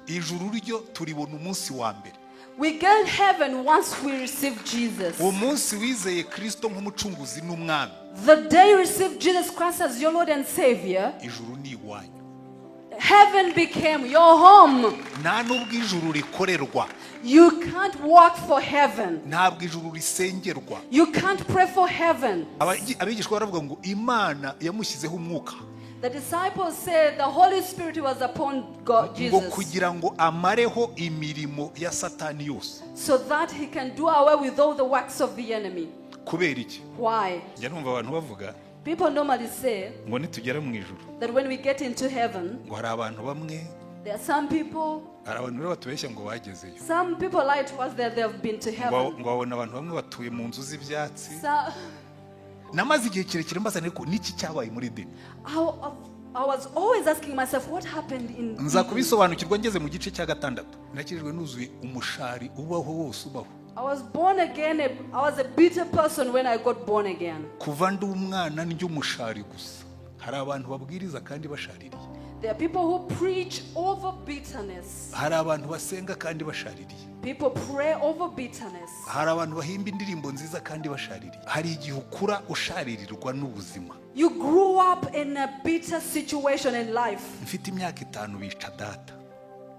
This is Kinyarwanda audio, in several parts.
Ijuru ryo turibona umunsi wa mbere. We get heaven once we receive Jesus. Uwo munsi wizeye Kirisito nk'umucunguzi n'umwami, The day you receive Jesus Christ as your Lord and Savior, ijuru ni iwanyu. Heaven became your home. Nta n'ubwo ijuru rikorerwa. You can't work for heaven. Ntabwo ijuru risengerwa. You can't pray for heaven. Abigishwa baravuga ngo Imana yamushyizeho umwuka The disciples said the Holy Spirit was upon God, ngo Jesus, kugira ngo amareho imirimo ya Satani yose. So that he can do away with all the works of the enemy. Kubera iki? Why? Njya numva abantu bavuga People normally say ngo nitugera mu ijuru, that when we get into heaven, ngo hari abantu bamwe, there are some people, hari abantu rero batubeshya ngo bagezeyo, some people lie to us that they've been to ngo heaven. ngo babona abantu bamwe batuye mu nzu z'ibyatsi. So, Namaze igihe kirekire mbaza ariko niki cyabaye muri Edeni? I was always asking myself what happened in Nza Eden. Kubisobanukirwa ngeze mu gice cya gatandatu. Nakijijwe nuzuye umushari ubaho wose ubaho. I was born again. I was a bitter person when I got born again. Kuva ndi umwana ndya umushari gusa. Hari abantu babwiriza kandi bashaririye. There are people who preach over bitterness. Hari abantu basenga kandi bashaririye. People pray over bitterness. Hari abantu bahimba indirimbo nziza kandi bashaririye. Hari igihe ukura usharirirwa n'ubuzima. You grew up in a bitter situation in life. Mfite imyaka 5 bica data.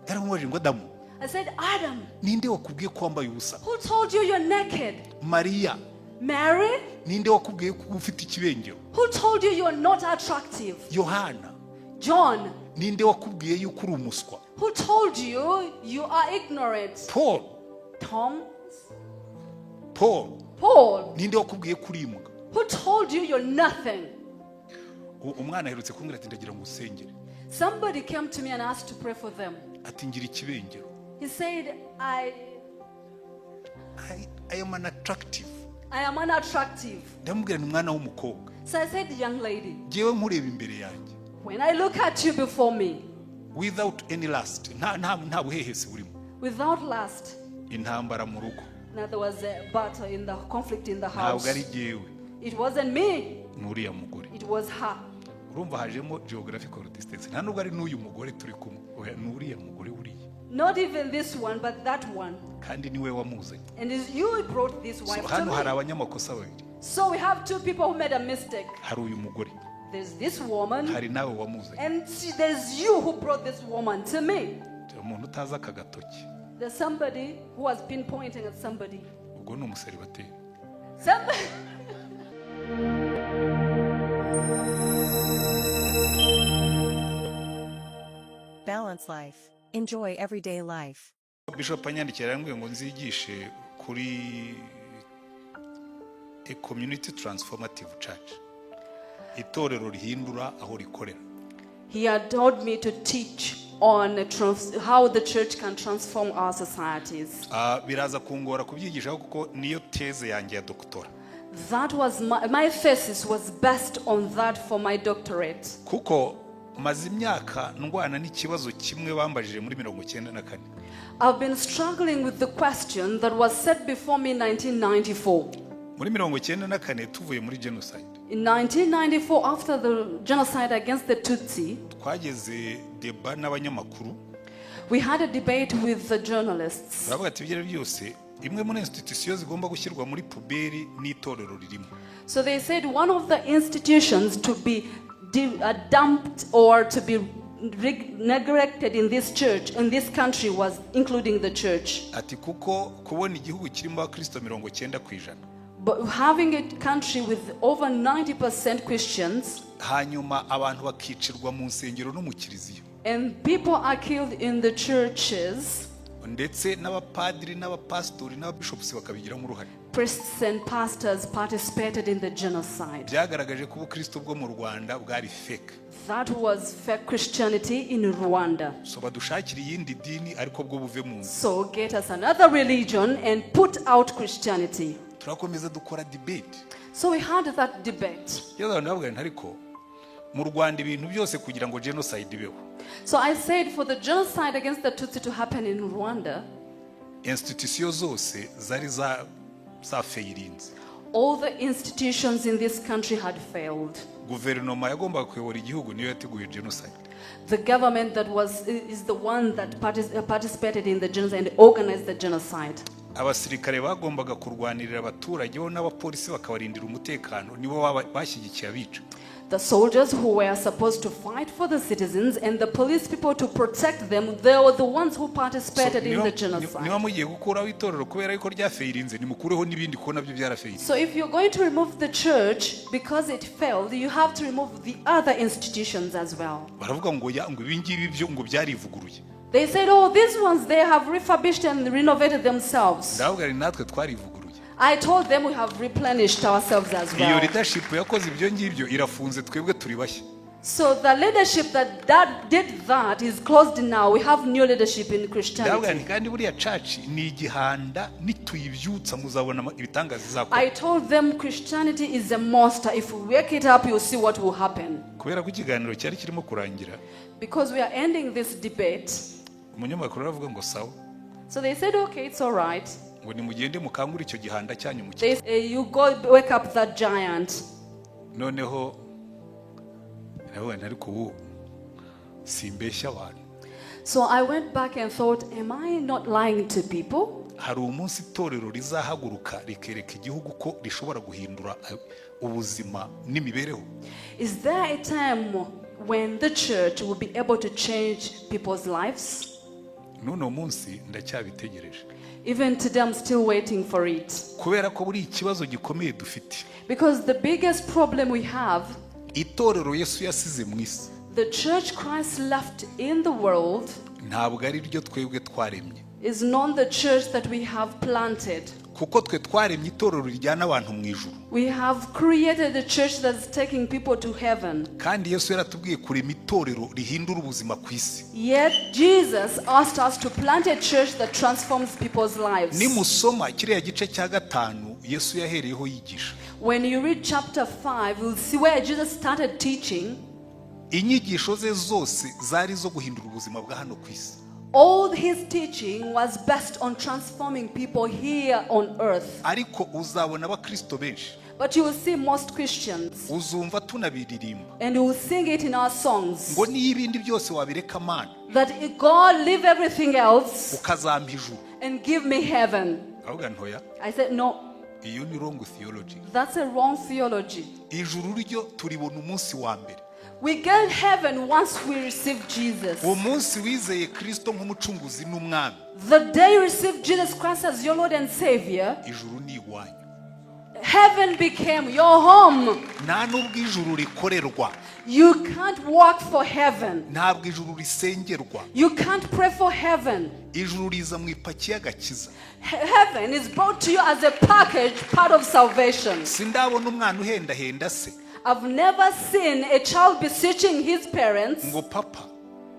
Yaramubajije ngo: "Adamu, I said, "Adam, ninde wakubwiye ko wambaye ubusa?" who told you you're naked?" Mariya, Mary, ninde wakubwiye ko ufite ikibengero? Who told you you're not attractive? Yohana, John, ninde wakubwiye yuko uri umuswa? Who told you you are ignorant? Paul, Tom, Paul, Paul, ninde wakubwiye ko uri imbwa? Who told you you're nothing? Umwana aherutse kumbwira ati: "Ndagira ngo usengere." Somebody came to me and asked to pray for them. Ati: "Ngira ikibengero." He said, I, I am unattractive. I am unattractive." Ndamubwira ni: "Mwana w'umukobwa, So I said, "Young lady, ngewe nkureba imbere yanjye, when I look at you before me, without any lust, nta buhehesi burimo, without lust," intambara mu rugo, Now there was a battle in the conflict in the ntabwo house. ari jyewe, It wasn't me, ni uriya mugore." it was her. Urumva hajemo geographical distance. Nta nubwo ari n'uyu mugore turi kumwe. Oya, ni uriya mugore uriya. Not even this one, but that one. Kandi niwe wamuzanye. And it's you who brought this So wife to hano hari me. Abanyamakosa babiri. So we have two people who made a mistake. Hari uyu mugore, There's this woman, hari nawe wamuzanye. And there's you who brought this woman to me. Umuntu utazi aka gatoki, There's somebody who has been pointing at somebody. Ubwo ni umuseribateri. Somebody. Balance life. Enjoy everyday life. Bishop anyandikira yarambwiye ngo nzigishe kuri a community transformative church, itorero rihindura aho rikorera. He had told me to teach on how the church can transform our societies. Ah, biraza kungora kubyigishaho kuko niyo thèse yanjye ya doctorat. That was my thesis was based on that for my doctorate. Kuko maze imyaka ndwana n'ikibazo kimwe bambajije muri 94. I've been struggling with the question that was set before me in 1994. Muri 94 tuvuye muri genocide, In 1994, after the genocide against the Tutsi, twageze débat n'abanyamakuru. We had a debate with the journalists. Baravuga ati: "Ibyo ari byo byose, imwe muri institution zigomba gushyirwa muri poubelle n'itorero ririmo." So they said one of the institutions to be dumped or to be neglected in this church, in this country, was including the church. Ati kuko kubona igihugu kirimo abakristo 90%, But having a country with over 90% Christians hanyuma abantu bakicirwa mu nsengero no mu kiliziya, and people are killed in the churches, ndetse n'abapadiri n'abapasitori n'ababishopusi bakabigiramo uruhare, priests and pastors participated in the genocide. Byagaragaje ko ubukristo bwo mu Rwanda bwari fake. That was fake Christianity in Rwanda. So badushakire iyindi dini ariko bwo buve mu nzu. So get us another religion and put out Christianity. Turakomeza dukora debate. So we had that debate. Iyo abantu bavuga nti ariko mu Rwanda ibintu byose kugira ngo genocide ibeho, So I said for the genocide against the Tutsi to happen in Rwanda, institution zose zari za zafailinze. All the institutions in this country had failed. Guverinoma yagombaga kuyobora igihugu niyo yateguye genocide. The government that was is the one that participated in the genocide and organized the genocide. Abasirikare bagombaga kurwanirira abaturage bo n'abapolisi bakabarindira umutekano nibo bashyigikiye abica. The soldiers who were supposed to fight for the citizens and the police people to protect them, they were the ones who So, participated in the genocide. Niba mugiye gukuraho itorero kubera yuko ryafailinze, nimukureho n'ibindi kuko nabyo byarafailinze. So if you're going to remove the church because it failed, you have to remove the other institutions as well. Baravuga ngo ya ngo ibi ngibi byo ngo byarivuguruye. They said, "Oh, these ones, they have refurbished and renovated themselves." Ndavuga ni natwe twarivuguruye. I told them we have replenished ourselves as Iyo well. leadership yakoze ibyo ngibyo irafunze, twebwe turi bashya. So the leadership that did that is closed now. We have new leadership in Ndavuga Christianity. nti kandi buriya church ni igihanda, nituyibyutsa muzabona ibitangaza izakora. I told them Christianity is a monster. If we wake it up, you'll see what will happen. Kubera ko ikiganiro cyari kirimo kurangira, Because we are ending this debate. umunyamakuru aravuga ngo sawa, So they said, "Okay, it's all right." ngo nimugende mukangure icyo gihanda cyanyu mu They say, "You go wake up that giant." Noneho ndavuga nti ariko ubu simbeshya abantu? So I went back and thought, "Am I not lying to people?" Hari umunsi itorero rizahaguruka rikereka igihugu ko rishobora guhindura ubuzima n'imibereho. Is there a time when the church will be able to change people's lives? N'uno munsi ndacyabitegereje. Even today, I'm still waiting for it. Kubera ko buri ikibazo gikomeye dufite, Because the biggest problem we have, itorero Yesu yasize mu isi, the church Christ left in the world, ntabwo ari ryo twebwe twaremye, is not the church that we have planted. Kuko twe twaremye itorero rijyana abantu mu ijuru. We have created a church that's taking people to heaven. Kandi Yesu yaratubwiye kurema itorero rihindura ubuzima ku isi. Yet Jesus asked us to plant a church that transforms people's lives. Nimusoma kiriya gice cya gatanu Yesu yahereyeho yigisha, When you read chapter 5, you'll see where Jesus started teaching. Inyigisho ze zose zari izo guhindura ubuzima bwa hano ku isi. All his teaching was based on transforming people here on earth. Ariko uzabona abakristo benshi, But you will see most Christians, uzumva tunabiririmba, and you will sing it in our songs, ngo niyo ibindi byose wabireka Mana, that if God leave everything else ukazampa ijuru. And give me heaven. Ahubwo nti oya. I said, "No, Iyo ni wrong theology. that's a wrong theology." Ijuru ryo turibona umunsi wa mbere. We get heaven once we receive Jesus. Uwo munsi wizeye Kristo nk'umucunguzi n'umwami, The day you receive Jesus Christ as your Lord and Savior, ijuru ni iwanyu. Heaven became your home. Nta n'ubwo ijuru rikorerwa. You can't work for heaven. Ntabwo ijuru risengerwa. You can't pray for heaven. Ijuru riza mu ipaki y'agakiza. Heaven is brought to you as a package, part of salvation. Sindabona umwana uhendahenda se I've never seen a child beseeching his parents ngo papa,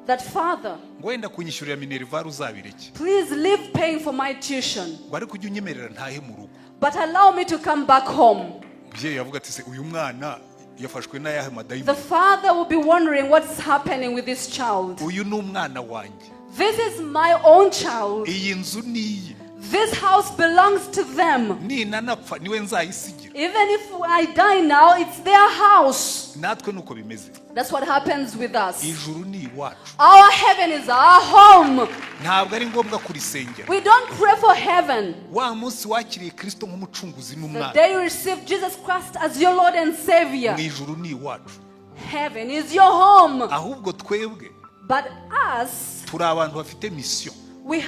that, "Father, ngo wenda kunyishyurira minerval uzabireke, please leave paying for my tuition, ngo ariko ujye unyemerera ntahe mu rugo." but allow me to come back home." Umubyeyi yavuga ati se uyu mwana yafashwe n'ayahe The madayimoni? Father will be wondering what's happening with this child. Uyu ni umwana wanjye. This is my own child. Iyi nzu ni iye. This house belongs to them. Ninanapfa niwe nzayisigira. Even if I die now, it's their house. Natwe nuko bimeze. That's what happens with us. Ijuru ni iwacu. Our heaven is our home. Ntabwo ari ngombwa kurisengera. We don't pray for heaven. Wa munsi wakiriye Kristo nk'umucunguzi The n'umwana, day you receive Jesus Christ as your Lord and Savior, mu ijuru ni iwacu. Heaven is your home. Ahubwo twebwe But us, turi abantu bafite mission we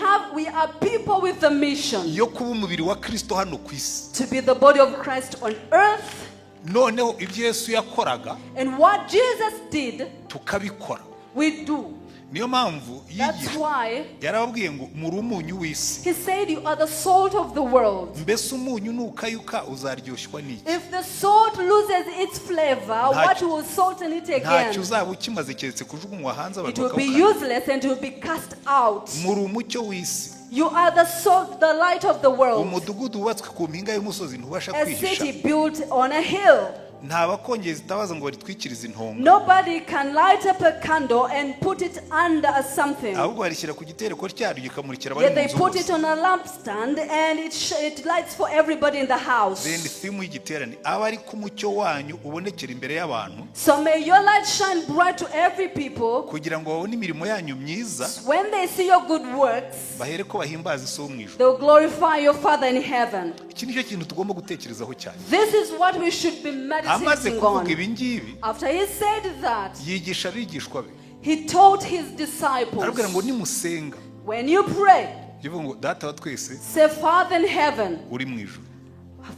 are people with a mission yo kuba umubiri wa Kristo hano ku isi. To be the body of Christ on earth. Noneho ibyo Yesu yakoraga, And what Jesus did, tukabikora. We do. Niyo mpamvu That's yigisha why yarababwiye ngo muri umunyu w'isi. he said, "You are the salt of the world." Mbese umunyu nukayuka uzaryoshywa n'iki? If the salt loses its flavor, what will salten it Ntacyo again? uzaba ukimaze keretse kujugunywa hanze It abantu will be bakawukanda. Useless and it will be cast out. Muri umucyo w'isi. You are the salt, the light of the world. Umudugudu wubatswe ku mpinga y'umusozi ntubasha A kwihisha. city built on a hill. Nta bakongeza itabaza ngo baritwikirize intonga. Nobody can light up a candle and put it under a something. Ahubwo barishyira ku gitereko cyaryo rikamurikira abari Yet mu they nzu put bose. it on a lampstand and it lights for everybody in the house. Then theme y'igiterane aba ari ko umucyo wanyu ubonekera imbere y'abantu So may your light shine bright to every people. kugira ngo babone imirimo yanyu myiza When they see your good works, bahere ko bahimbaza Isi wo mu ijuru. they will glorify your Father in heaven. Iki nicyo kintu tugomba gutekerezaho cyane. This is what we should be Amaze meditating kuvuga on. ibi ngibi After he said that, yigisha abigishwa be he taught his disciples, arabwira ngo nimusenga when you pray, jya uvuga ngo Data wa twese say, Father in heaven, uri mu ijuru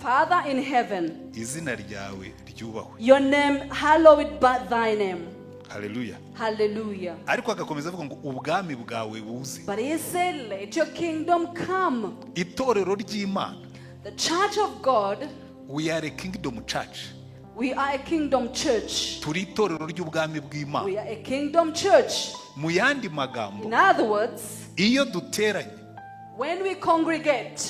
Father in heaven, izina ryawe ryubahwe. Your name, hallowed by thy name. Haleluya. Hallelujah. Ariko agakomeza avuga ngo ubwami bwawe buze. But he said, let your kingdom come. Itorero ry'Imana, The church of God, we are a kingdom church. We are a kingdom church. Turi itorero ry'ubwami bw'Imana. We are a kingdom church. Mu yandi magambo, In other words, iyo duteranye when we congregate,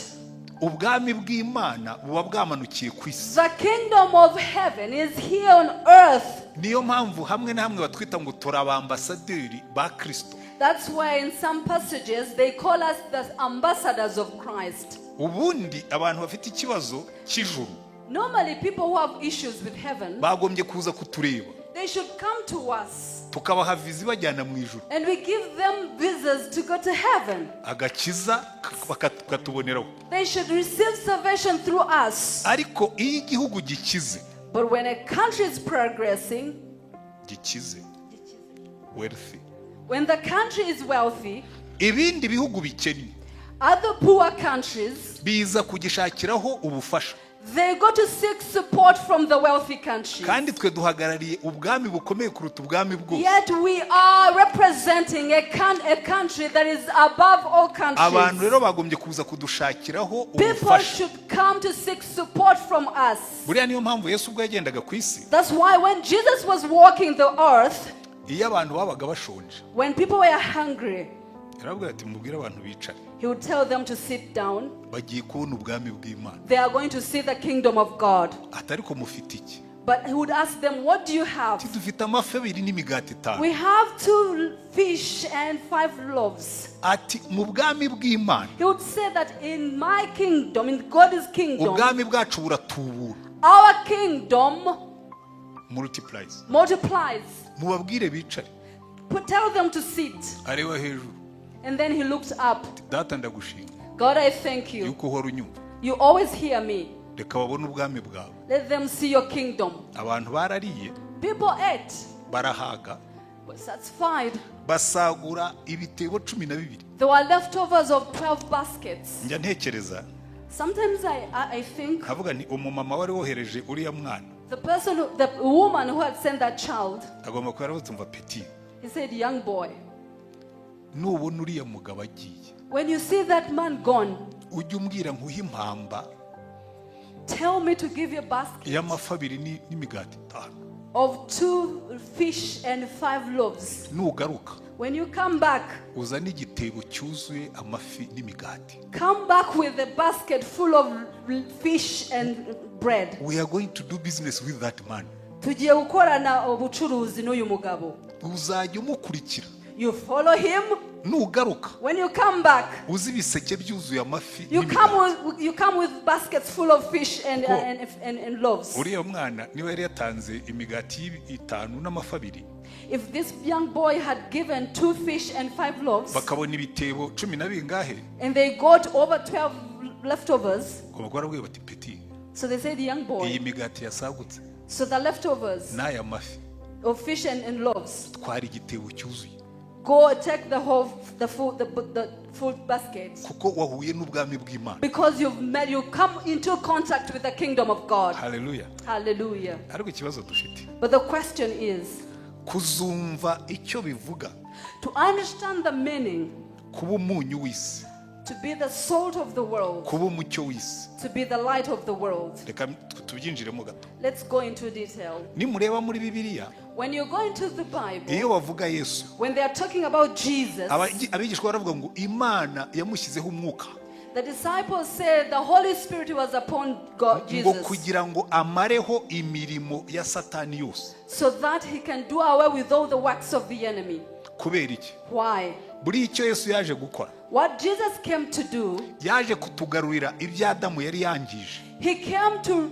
ubwami bw'Imana buba bwamanukiye ku isi. The kingdom of heaven is here on earth. Niyo mpamvu hamwe na hamwe batwita ngo turi abambasaderi ba Kristo. That's why in some passages they call us the ambassadors of Christ. Ubundi abantu bafite ikibazo cy'ijuru Normally, people who have issues with heaven, bagombye kuza kutureba they should come to us tukabaha viza ibajyana mu ijuru and we give them visas to go to heaven. Agakiza bakatuboneraho. They should receive salvation through us. Ariko iyo igihugu gikize But when a country is progressing, gikize, wealthy, when the country is wealthy, ibindi bihugu bikennye other poor countries, biza kugishakiraho ubufasha. They go to seek support from the wealthy countries. Kandi twe duhagarariye ubwami bukomeye kuruta ubwami bwose. Yet we are representing a country that is above all Abantu countries. rero bagombye kuza kudushakiraho People ubufasha. should come to seek support from us. Buriya niyo mpamvu Yesu ubwo yagendaga ku isi That's why when Jesus was walking the earth, iyo abantu babaga bashonje when people were hungry, yarababwira ati mubwire abantu bicare he would tell them to sit down. Bagiye kubona ubwami bw'Imana. They are going to see the kingdom of God. Ati ariko mufite iki? But he would ask them, "What do you have?" Ati dufite amafi abiri n'imigati itanu. "We have two fish and five loaves." Ati mu bwami bw'Imana He would say that in my kingdom, in God's kingdom, ubwami bwacu buratubura. Our kingdom Multiplies. Multiplies. Mubabwire bicare. Tell them to sit. Areba hejuru. And then he looked up. Data ndagushima "God, I thank you. yuko uhora unyumva. You always hear me. Reka babone ubwami bwawe. Let them see your kingdom." Abantu barariye People ate, barahaga were satisfied. Basagura ibitebo cumi na bibiri. There were leftovers of 12 baskets. Njya ntekereza Sometimes I think nkavuga nti umumama wari wohereje uriya mwana the woman who had sent that child, agomba kuba yaravuze umva petit he said, "Young boy, nubona uriya mugabo agiye when you see that man gone, ujye umbwira nkuhe impamba tell me to give you a basket y'amafi abiri ni- n'imigati itanu of two fish and five loaves. Nugaruka When you come back, uzane igitebo cyuzuye amafi n'imigati. Come back with a basket full of fish and bread." We are going to do business with that man. Tugiye gukorana ubucuruzi n'uyu mugabo. Uzajya umukurikira. You follow him. Nugaruka When you come back, uzi ibiseke byuzuye amafi you come n'imigati. with, you come with baskets full of fish Ko- and loaves. Uriya mwana niba yari yatanze imigati y'i- itanu n'amafi abiri If this young boy had given two fish and five loaves, bakabona ibitebo cumi na bingahe and they got over 12 leftovers, ugomba kuba barabwiye bati petit so they said, "Young boy, iyi migati yasagutse so the leftovers n'aya mafi of fish and loaves, twara igitebo cyuzuye go take the whole, the full, the full basket." Kuko wahuye n'ubwami bw'Imana. Because you come into contact with the kingdom of God. Haleluya. Hallelujah. Ariko ikibazo dufite But the question is, kuzumva icyo bivuga to understand the meaning, kuba umunyu w'isi to be the salt of the world, kuba umucyo w'isi. To be the light of the world. Reka tubyinjiremo gato. Let's go into detail. Nimureba muri Bibiliya When you go into the Bible, iyo bavuga Yesu when they are talking about Jesus, abigishwa baravuga ngo Imana yamushyizeho umwuka. The disciples said the Holy Spirit was upon God, ngo Jesus, kugira ngo amareho imirimo ya Satani yose. So that he can do away with all the works of the enemy. Kubera iki? Why? Buriya icyo Yesu yaje gukora, What Jesus came to do, yaje kutugarurira ibyo Adamu yari yangije. He came to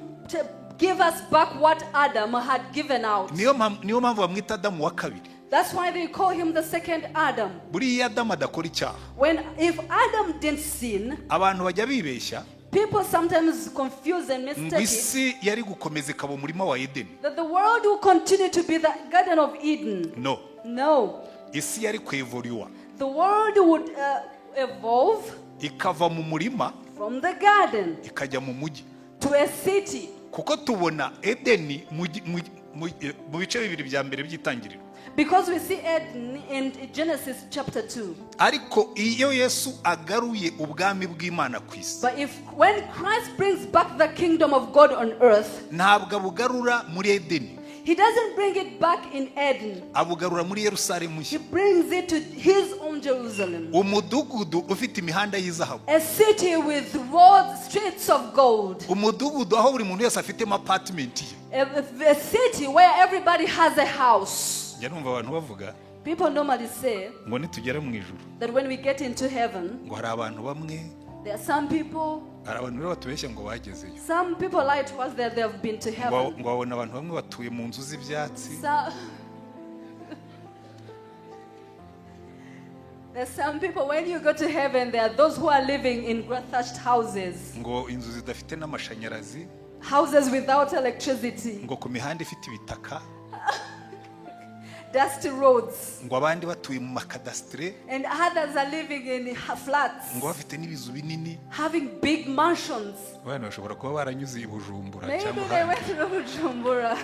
give us back what Adam had given out. Niyo mpamvu bamwita Adamu wa kabiri. That's why they call him the second Adam. Buriya iyo Adamu adakora icyaha, When if Adam didn't sin, abantu bajya bibeshya people sometimes confuse and ngo mistake it isi yari gukomeza ikaba umurima wa Edeni. that the world will continue to be the Garden of Eden. No. No. Isi yari kwevoluwa, The world would evolve ikava mu murima, from the garden ikajya mu mujyi, to a city. Kuko tubona Edeni mu bice bibiri bya mbere by'Itangiriro. Because we see Eden in Genesis chapter 2. Ariko iyo Yesu agaruye ubwami bw'Imana ku isi, But if when Christ brings back the kingdom of God on earth, ntabwo abugarura muri Edeni, he doesn't bring it back in Eden. Abugarura muri Yerusalemu He nshya, brings it to his own Jerusalem. Umudugudu ufite imihanda y'izahabu, A city with roads, streets of gold. Umudugudu aho buri muntu wese afitemo apartment ye. A city where everybody has a house. Njya numva abantu bavuga People normally say ngo nitugera mu ijuru, that when we get into heaven, ngo hari abantu bamwe, there are some people, hari abantu rero batubeshya ngo bagezeyo, some people lie to us that they have been to ngo heaven. ngo babona abantu bamwe batuye mu nzu z'ibyatsi. So, there's some people, when you go to heaven, there are those who are living in thatched houses, Ngo inzu zidafite n'amashanyarazi, houses without electricity, ngo ku mihanda ifite ibitaka, dusty roads, ngo abandi batuye mu makadasitere, and others are living in flats, ngo bafite n'ibizu binini. Having big mansions. Abana bashobora kuba baranyuze i Bujumbura Maybe cyangwa they ahandi. went to Bujumbura.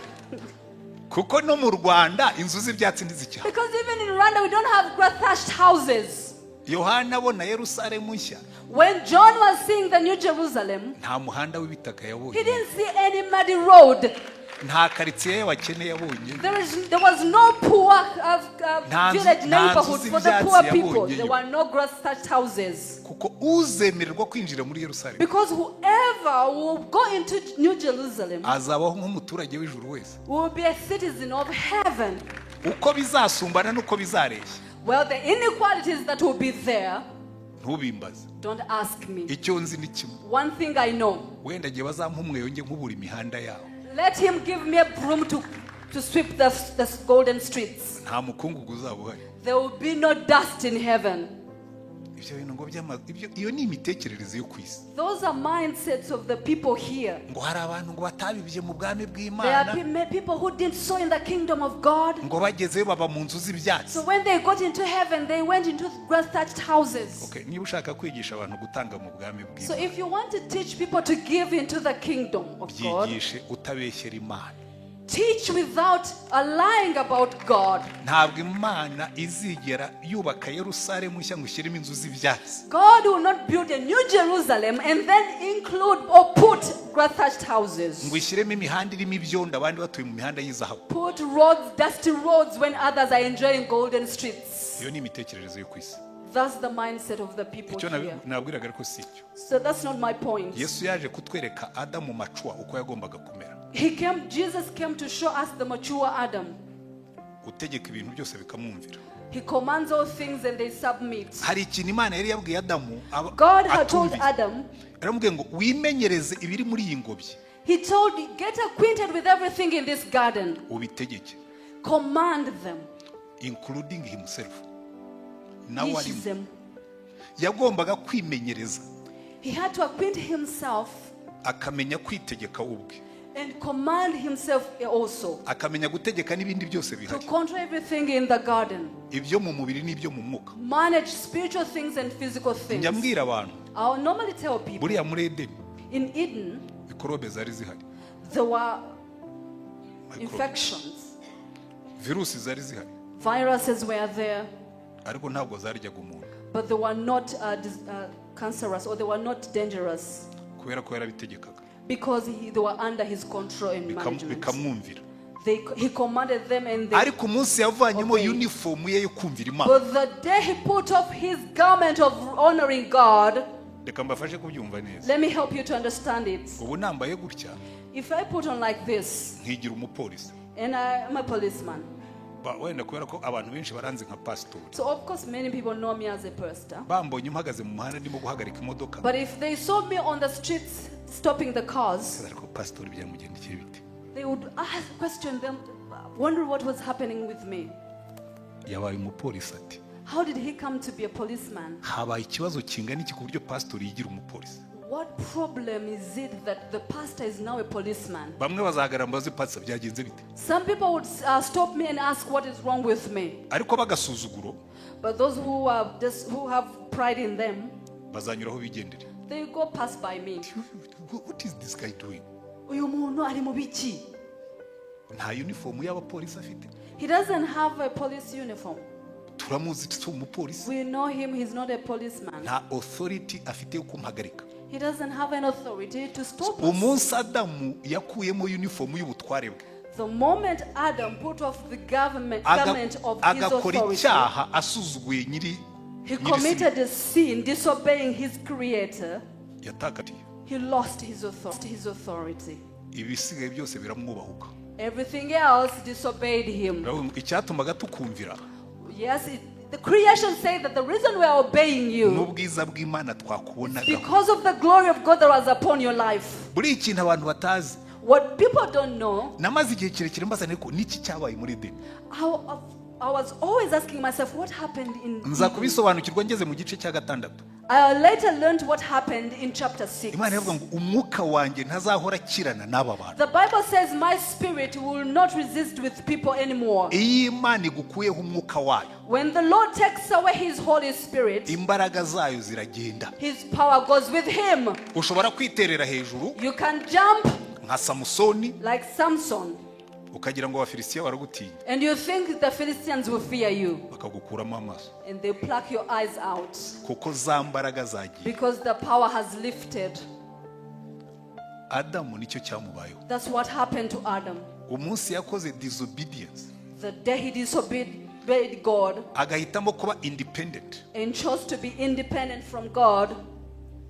Kuko no mu Rwanda inzu z'ibyatsi ntizikihaba. Because even in Rwanda, we don't have thatched houses. Yohana abona Yerusalemu nshya, When John was seeing the New Jerusalem, nta muhanda w'ibitaka yabonye, he didn't see any muddy road. Nta karitsiye y'abakene yabonye. There was no poor village Nta nzu neighborhood for the poor z'ibyatsi people. yabonyeyo. There were no grass thatched houses. Kuko uzemererwa kwinjira muri Yerusalemu Because whoever will go into New Jerusalem azabaho nk'umuturage w'ijuru wese. Will be a citizen of heaven. Uko bizasumbana n'uko bizareshya, Well, the inequalities that will be there, ntubimbaze. Don't ask me. Icyo nzi ni kimwe. One thing I know: Wenda igihe bazampa umweyo njye nkubura imihanda yawo. Let him give me a broom to sweep the golden streets. Nta mukungugu uzaba uhari. There will be no dust in heaven. Ibyo bintu ngo by'ama ibyo iyo ni imitekerereze yo ku isi. Those are mindsets of the people here. Ngo hari abantu ngo batabibye mu bwami There are bw'Imana, people who didn't sow in the kingdom of God. Ngo bagezeyo baba mu nzu z'ibyatsi. So when they got into heaven, they went into grass thatched houses. Okay, niba ushaka kwigisha abantu gutanga mu bwami So bw'Imana, if you want to teach people to give into the kingdom of God, byigishe utabeshyera Imana. Teach without lying about God. Ntabwo Imana izigera yubaka Yerusalemu nshya ngo ishyiremo inzu z'ibyatsi. God will not build a new Jerusalem and then include or put grass thatched houses. Ngo ishyiremo imihanda irimo ibyondo abandi batuye mu mihanda y'izahabu. Put roads, dusty roads, when others are enjoying golden streets. Iyo ni imitekerereze yo ku isi. That's the mindset of the people Icyo here. nabwiraga ariko si icyo. So that's not my point. Yesu yaje kutwereka Adamu mature uko yagombaga kumera, Jesus came to show us the mature Adam. Utegeka ibintu byose bikamwumvira. He commands all things and they submit. Hari ikintu Imana yari yabwiye Adamu God had told atumviye. Adam, Yaramubwiye ngo wimenyereze ibiri muri iyi ngobyi, He told, "Get acquainted with everything in this garden. Ubitegeke." Command them." Including himself, nawe Teach arimo. them. Yagombaga kwimenyereza, He had to acquaint himself akamenya kwitegeka ubwe, and command himself also akamenya gutegeka n'ibindi byose to bihari, control everything in the garden, ibyo mu mubiri n'ibyo mu mwuka. Manage spiritual things and physical things. Njya mbwira abantu, I'll normally tell people buriya muri Edeni in Eden mikorobe zari zihari. There were Microbe. Infections, Virusi zari zihari, viruses were there, ariko ntabwo zaryaga umuntu, but they were not cancerous or they were not dangerous kubera ko yarabitegekaga, because they were under his control and management. Bikamwumvira. He commanded them and they. Ariko umunsi yavanyemo Obeyed. Uniform ye yo kumvira Imana, But the day he put off his garment of honoring God, Reka mbafashe kubyumva neza. Let me help you to understand it. Ubu nambaye gutya, If I put on like this, nkigira umupolisi, and I am a policeman, wenda kubera ko abantu benshi baranzi nka pasitori, so of course many people know me as a pastor. Bambonye mpagaze mu muhanda ndimo guhagarika imodoka, But if they saw me on the streets stopping the cars, ariko pasitori byamugendekeye bite? They would ask, question them, wonder what was happening with me. Yabaye umupolisi ati? How did he come to be a policeman? Habaye ikibazo kingana iki ku buryo pasitori yigira umupolisi? What problem is it that the pastor is now a policeman? Bamwe bazahagarara mbaze pastor byagenze bite? Some people would stop me and ask what is wrong with me. Ariko bagasuzuguro, But those who are just who have pride in them, bazanyuraho bigendere. They go pass by me. What is this guy doing? Uyu muntu ari mu biki? Nta uniform y'abapolisi afite. He doesn't have a police uniform. Turamuzi si umupolisi. We know him, he's not a policeman. Nta authority afite yo kumuhagarika. He doesn't have an authority to stop us. Umunsi Adamu yakuyemo uniform y'ubutware bwe, The moment Adam put off the government, garment of his agakora authority, icyaha asuzuguye nyiri he nyiri committed a sin, disobeying his creator. Yatakatiye. He lost his authority. Ibisigaye byose biramwubahuka. Everything else disobeyed him. Urabona, icyatumaga tukumvira Yes, the creation said that the reason we are obeying you n'ubwiza bw'Imana twakubonaga, because of the glory of God that was upon your life. Buri ikintu abantu batazi, What people don't know, namaze igihe kirekire mbaza ariko niki cyabaye muri Edeni? I was always asking myself what happened in Nza Eden. Kubisobanukirwa ngeze mu gice cya gatandatu. I later learned what happened in chapter 6. Imana iravuga ngo umwuka wanjye ntazahora akirana n'aba bantu. The Bible says, "My spirit will not resist with people anymore." Iyo Imana igukuyeho umwuka wayo, When the Lord takes away His Holy Spirit, imbaraga zayo ziragenda. His power goes with Him. Ushobora kwiterera hejuru You can jump nka Samusoni, like Samson, ukagira ngo Abafilisitiya baragutinya, and you think the Philistines will fear you, bakagukuramo amaso, and they pluck your eyes out kuko za mbaraga zagiye. Because the power has lifted. Adamu nicyo cyamubayeho. That's what happened to Adam. Umunsi yakoze disobedience, The day he disobeyed God agahitamo kuba independent, and chose to be independent from God,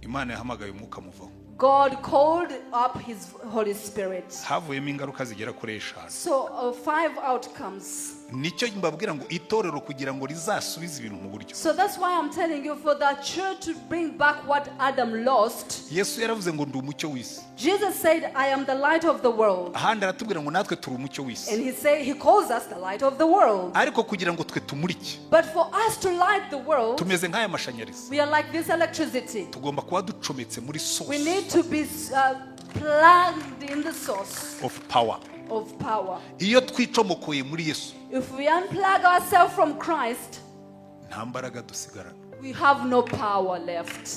Imana yahamagaye umwuka amuvaho. God called up His Holy Spirit. Havuyemo ingaruka zigera kuri eshanu. So, five outcomes. Nicyo mbabwira ngo itorero kugira ngo rizasubize ibintu mu buryo, So that's why I'm telling you, for the church to bring back what Adam lost, Yesu yaravuze ngo ndi umucyo w'isi. Jesus said, "I am the light of the world." Ahandi aratubwira ngo natwe turi umucyo w'isi. And he calls us the light of the world. Ariko kugira ngo twe tumurike, But for us to light the world, tumeze nk'aya mashanyarazi, we are like this electricity. Tugomba kuba ducometse muri We source need to be plugged in the source of power. Of power. Iyo twicomokoye muri Yesu, If we unplug ourselves from Christ, nta mbaraga dusigarana. We have no power left.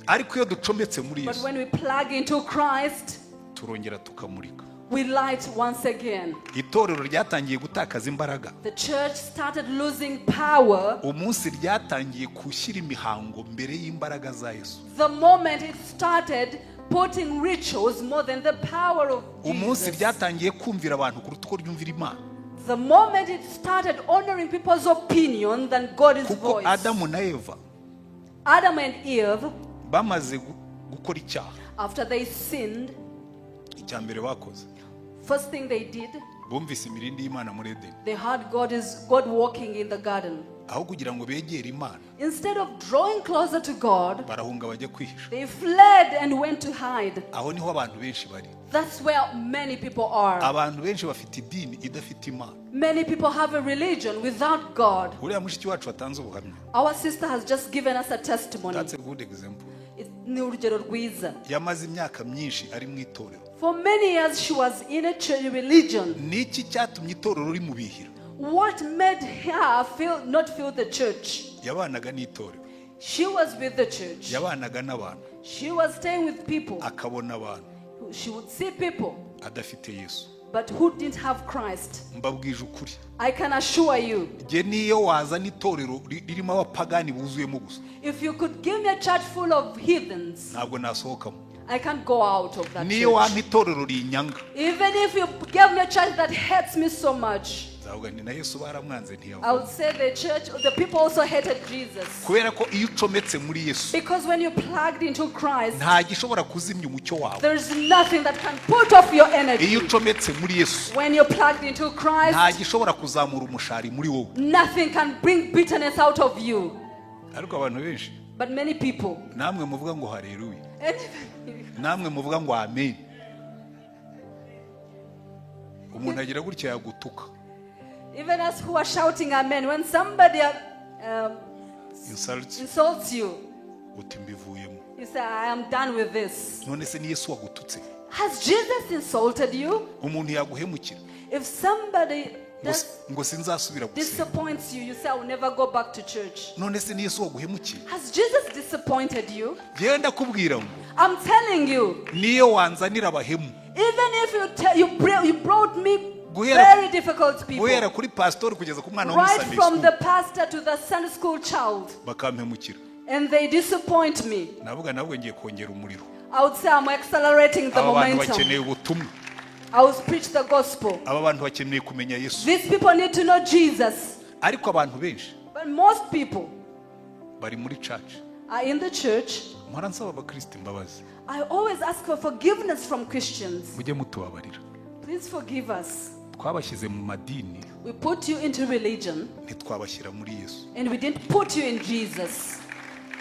Ariko iyo ducometse muri But Yesu, when we plug into Christ, turongera tukamurika. We light once again. Itorero ryatangiye gutakaza imbaraga The church started losing power umunsi ryatangiye gushyira imihango mbere y'imbaraga za Yesu, the moment it started putting rituals more than the power of umunsi Jesus. ryatangiye kumvira abantu kuruta uko ryumvira Imana. The moment it started honoring people's opinion than God's Kuko voice. Adamu na Eva Adam and Eve, bamaze gukora icyaha, after they sinned, icya mbere bakoze, first thing they did, bumvise imirindi y'Imana muri Edeni. They heard God walking in the garden. Aho kugira ngo begere Imana, Instead of drawing closer to God, barahunga bajya kwihisha. They fled and went to hide. Aho niho abantu benshi bari. That's where many people are. Abantu benshi bafite idini idafite Imana. Many people have a religion without God. Uriya mushiki wacu watanze ubuhamya, Our sister has just given us a testimony. That's a good example. Ni urugero rwiza. Yamaze imyaka myinshi ari mu itorero. For many years, she was in a church religion. Niki cyatumye itorero rimubihira? What made her feel not feel the church? Yabanaga n'itorero, She was with the church. yabanaga n'abantu, She was staying with people. Akabona abantu She would see people, adafite Yesu. But who didn't have Christ. Mbabwije ukuri, I can assure you, njye niyo wazana itorero ririmo abapagani buzuyemo gusa, if you could give me a church full of heathens, ntabwo nasohokamo. I can't go out of that Niyo church. wampa itorero rinyanga, Even if you gave me a church that hates me so much, nzaba Navuga nti na Yesu baramwanze I ntiyavamo. Would say the church, the people also hated Jesus. Kubera ko iyo ucometse muri Yesu, Because when you're plugged into Christ, nta gishobora kuzimya umucyo wawe. There's nothing that can put off your energy. Iyo ucometse muri Yesu, When you're plugged into nta Christ, gishobora kuzamura umushari muri wowe. Nothing can bring bitterness out of you. Ariko abantu benshi, But many people, namwe muvuga ngo haleluya, and namwe muvuga ngo amen, umuntu agira gutya yagutuka, even us who are shouting amen, when somebody insults, insults you, uti mbivuyemo. You say, "I am done with this." None se ni Yesu wagututse? Has Jesus insulted you? Umuntu yaguhemukira, If somebody ngo does ngo sinzasubira gusenga. Disappoints you, you say, "I will never go back to church." None se ni Yesu waguhemukiye? Has Jesus disappointed you? Ngewe ndakubwira ngo, I'm telling you, niyo wanzanira abahemu, even if you brought me Guhera- very difficult people, guhera kuri pasitori kugeza ku mwana right w'umu Sunday from school, the pastor to the Sunday school child, bakampemukira, and they disappoint me, navuga nabwo ngiye kongera umuriro. I would say I'm accelerating the Aba bantu momentum. bakeneye ubutumwa. I will preach the gospel. Aba bantu bakeneye kumenya Yesu. These people need to know Jesus. Ariko abantu benshi But most people bari muri church. Are in the church. Mpora nsaba abakristo imbabazi. I always ask for forgiveness from Christians. Mujye mutubabarira. Please forgive us. Twabashyize mu madini, We put you into religion ntitwabashyira muri Yesu. And we didn't put you in Jesus.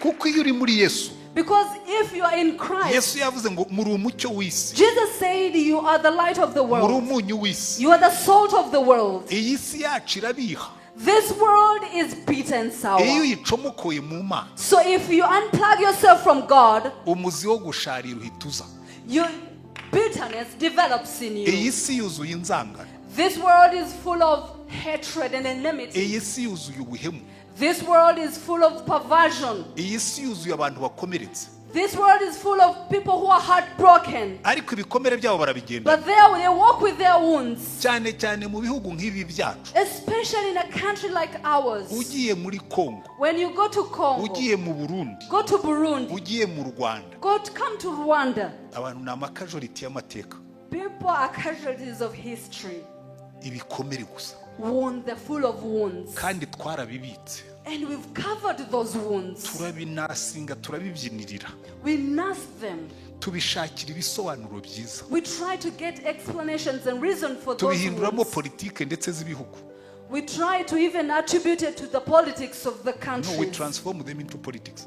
Kuko iyo uri muri Yesu, Because if you are in Christ, Yesu yavuze ngo muri umucyo w'isi, Jesus said you are the light of the muri world. umunyu w'isi. You are the salt of the world. Iyi si yacu irabiha. This world is bitter and sour. Iyo uyicomokoye mu Mana, So if you unplug yourself from God, umuzi wo gusharira uhita uza. Your bitterness develops in you. Iyi si yuzuye inzangano. This world is full of hatred and enmity. Iyi si yuzuye ubuhemu. This world is full of perversion. Iyi si yuzuye abantu bakomeretse. This world is full of people who are heartbroken. Ariko ibikomere byabo barabigenda. But they walk with their wounds. Cyane cyane mu bihugu nk'ibi byacu. Especially in a country like ours. Ugiye muri Kongo, When you go to Congo, ugiye mu Burundi, go to Burundi, ugiye mu Rwanda, come to Rwanda. Abantu ni ama casualty y'amateka. People are casualties of history. Ibikomere gusa. Wound, they're full of wounds. Kandi twarabibitse. And we've covered those wounds. Turabinasinga, turabibyinirira. We nurse them. Tubishakira ibisobanuro byiza. We try to get explanations and reason for those Tubihinduramo wounds. Politike ndetse z'ibihugu. We try to even attribute it to the politics of the No, we countries. Transform them into politics.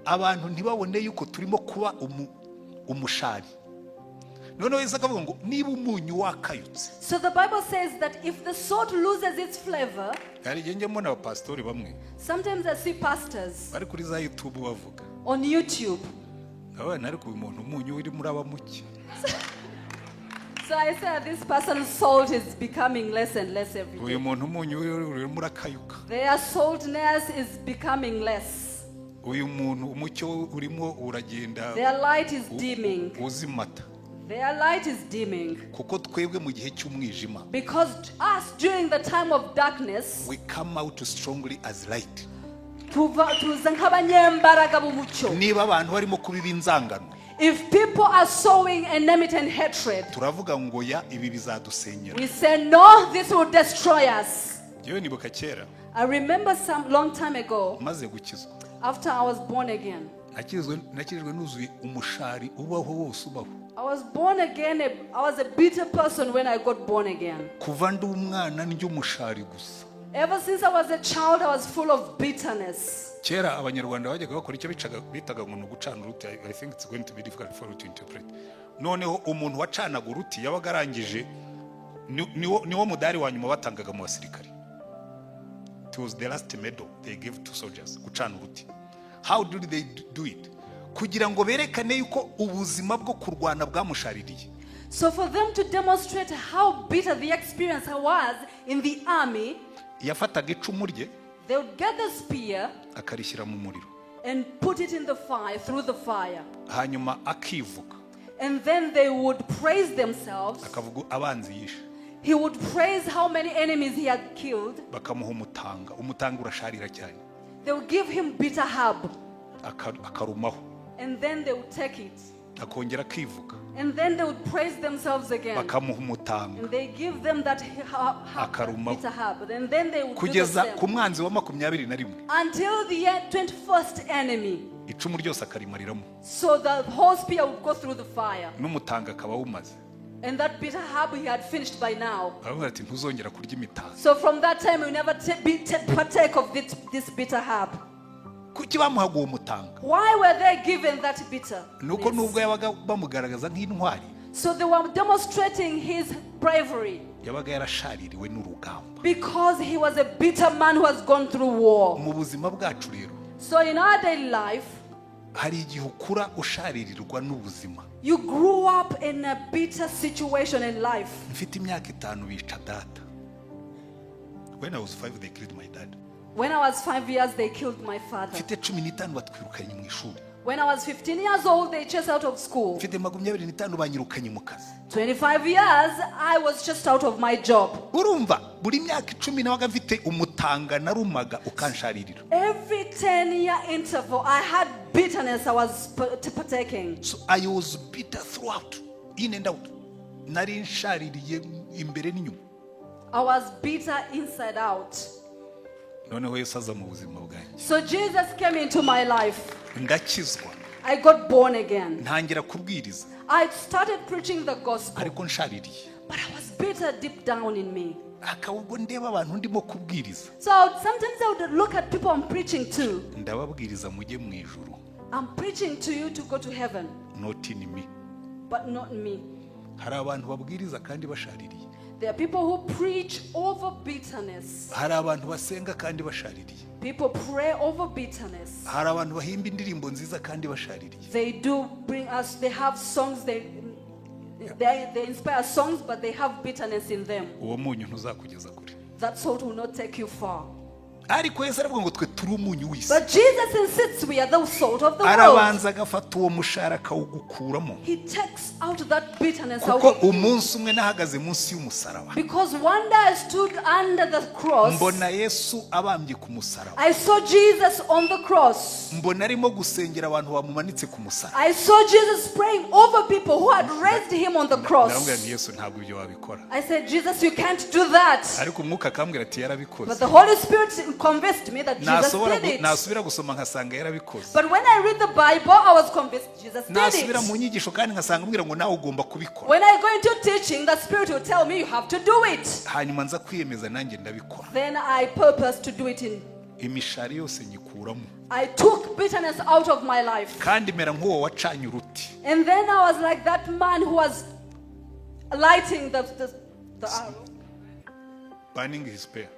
Abantu ntibabone yuko turimo kuba umushari. Noneho Yesu akavuga ngo niba umunyu wakayutse. So the Bible says that if the salt loses its flavor, Hari igihe njya mbona abapasitori bamwe sometimes I see pastors bari kuri za YouTube bavuga, on YouTube. Abana, ariko uyu muntu umunyu urimo uraba muke. So I say this person's salt is becoming less and less every day. Uyu muntu umunyu urimo urakayuka. Their saltness is becoming less. Uyu muntu umucyo urimo uragenda Their light is dimming. Uzimata. Their light is dimming. Kuko twebwe mu gihe cy'umwijima, Because us, during the time of darkness, we come out strongly as light. Tuza nk'abanyembaraga b'umucyo. Niba abantu barimo kubiba inzangano, If people are sowing enmity and hatred, turavuga ngo ya ibi bizadusenyera. We say, "No, this will destroy us." Yewe nibuka kera, I remember some long time ago, maze gukizwa, after I was born again. Nakijijwe nuzuye umushari ubaho wose ubaho. I was born again, I was a bitter person when I got born again. Kuva ndi umwana ndya umushari gusa. Ever since I was a child, I was full of bitterness. Kera abanyarwanda bajyaga bakora icyo bitaga ngo ni ugucana uruti. I think it's going to be difficult for you to interpret. Noneho umuntu wacanaga uruti yabaga arangije, niwo mudari wa nyuma batangaga mu basirikare. It was the last medal they gave to soldiers, gucana uruti. How did they do it? Kugira ngo berekane yuko ubuzima bwo kurwana bwamushaririye. So, for them to demonstrate how bitter the experience was in the army, Yafataga icumu rye, they would get the spear akarishyira mu muriro, and put it in the fire, through the fire. Hanyuma akivuga, And then they would praise themselves. Akavuga abanzi yishe. He would praise how many enemies he had killed. Bakamuha umutanga. Umutanga urasharira cyane. They would give him bitter herb. Akarumaho. And then they would take it. Akongera akivuga. And then they would praise themselves again. Bakamuha umutanga. And they give them that Akarumaho. bitter herb. And then they would do the Kugeza ku same. mwanzi wa 21. Until the 21st enemy. Icumu ryose akarimariramo. So the whole spear would go through the fire. N'umutanga akaba awumaze. And that bitter herb he had finished by now. Baravuga ati ntuzongera kurya imitanga. So from that time, you never partake of this bitter herb. Kuki bamuhaga uwo mutanga? Why were they given that bitter? Nuko nubwo yabaga bamugaragaza nk'intwari, So they were demonstrating his bravery yabaga yarashaririwe n'urugamba. Because he was a bitter man who has gone through war. Mu buzima bwacu rero, So in our daily life, hari igihe ukura usharirirwa n'ubuzima. You grew up in a bitter situation in life. Mfite imyaka 5 bica data. When I was 5, they killed my dad. When I was 5 years, they killed my father. Mfite 15 batwirukanye mu ishuri. When I was 15 years old, they chased out of school. Mfite 25 banyirukanye mu kazi. 25 years, I was just out of my job. Urumva buri myaka 10 nabaga mfite umutanga narumaga ukansharirira. Every 10 year interval, I had bitterness I was partaking. So I was bitter throughout, in and out. Nari nshaririye imbere n'inyuma. I was bitter inside out. Noneho Yesu aza mu buzima bwanjye. So Jesus came into my life. Ndakizwa. I got born again. Ntangira kubwiriza. I started preaching the gospel, Ariko nshaririye. But I was bitter deep down in me. Hakaba ubwo ndeba abantu ndimo kubwiriza. So sometimes I would look at people I'm preaching to. Ndababwiriza mujye mu ijuru. I'm preaching to you to go to heaven, Not in me. But not me. Hari abantu babwiriza kandi bashaririye. There are people who preach over bitterness. Hari abantu basenga kandi bashaririye. People pray over bitterness. Hari abantu bahimba indirimbo nziza kandi bashaririye. They do bring us, they have songs, they inspire songs, but they have bitterness in them. Uwo munyu ntuzakugeza kure. That salt will not take you far. Ariko Yesu aravuga ngo twe turi umunyu w'isi. But Jesus insists we are the salt of the world. Arabanza agafata uwo mushara akawugukuramo. He takes out that bitterness out Kuko of you. Umunsi umwe nahagaze munsi y'umusaraba. Because one day I stood under the cross. Mbona Yesu abambye ku musaraba. I saw Jesus on the cross. Mbona arimo gusengera abantu bamumanitse ku musaraba. I saw Jesus praying over people who had raised him on the Ndamubwira cross. nti Yesu ntabwo ibyo wabikora. I said, "Jesus, you can't do that." Ariko umwuka akambwira ati But yarabikoze. the Holy Spirit convinced me that Jesus Nasobora did it. nasubira gusoma nkasanga yarabikoze. But when I read the Bible, I was convinced Jesus did Nasubira mu it. nyigisho kandi nkasanga ambwira ngo nawe ugomba kubikora. When I go into teaching, the Spirit will tell me you have to do it. Hanyuma nza kwiyemeza nanjye ndabikora. Then I purpose to do it in. Imishari yose nyikuramo. I took bitterness out of my life. Kandi mera nk'uwo wacanye uruti. And then I was like that man who was lighting the arrow, Burning his spear.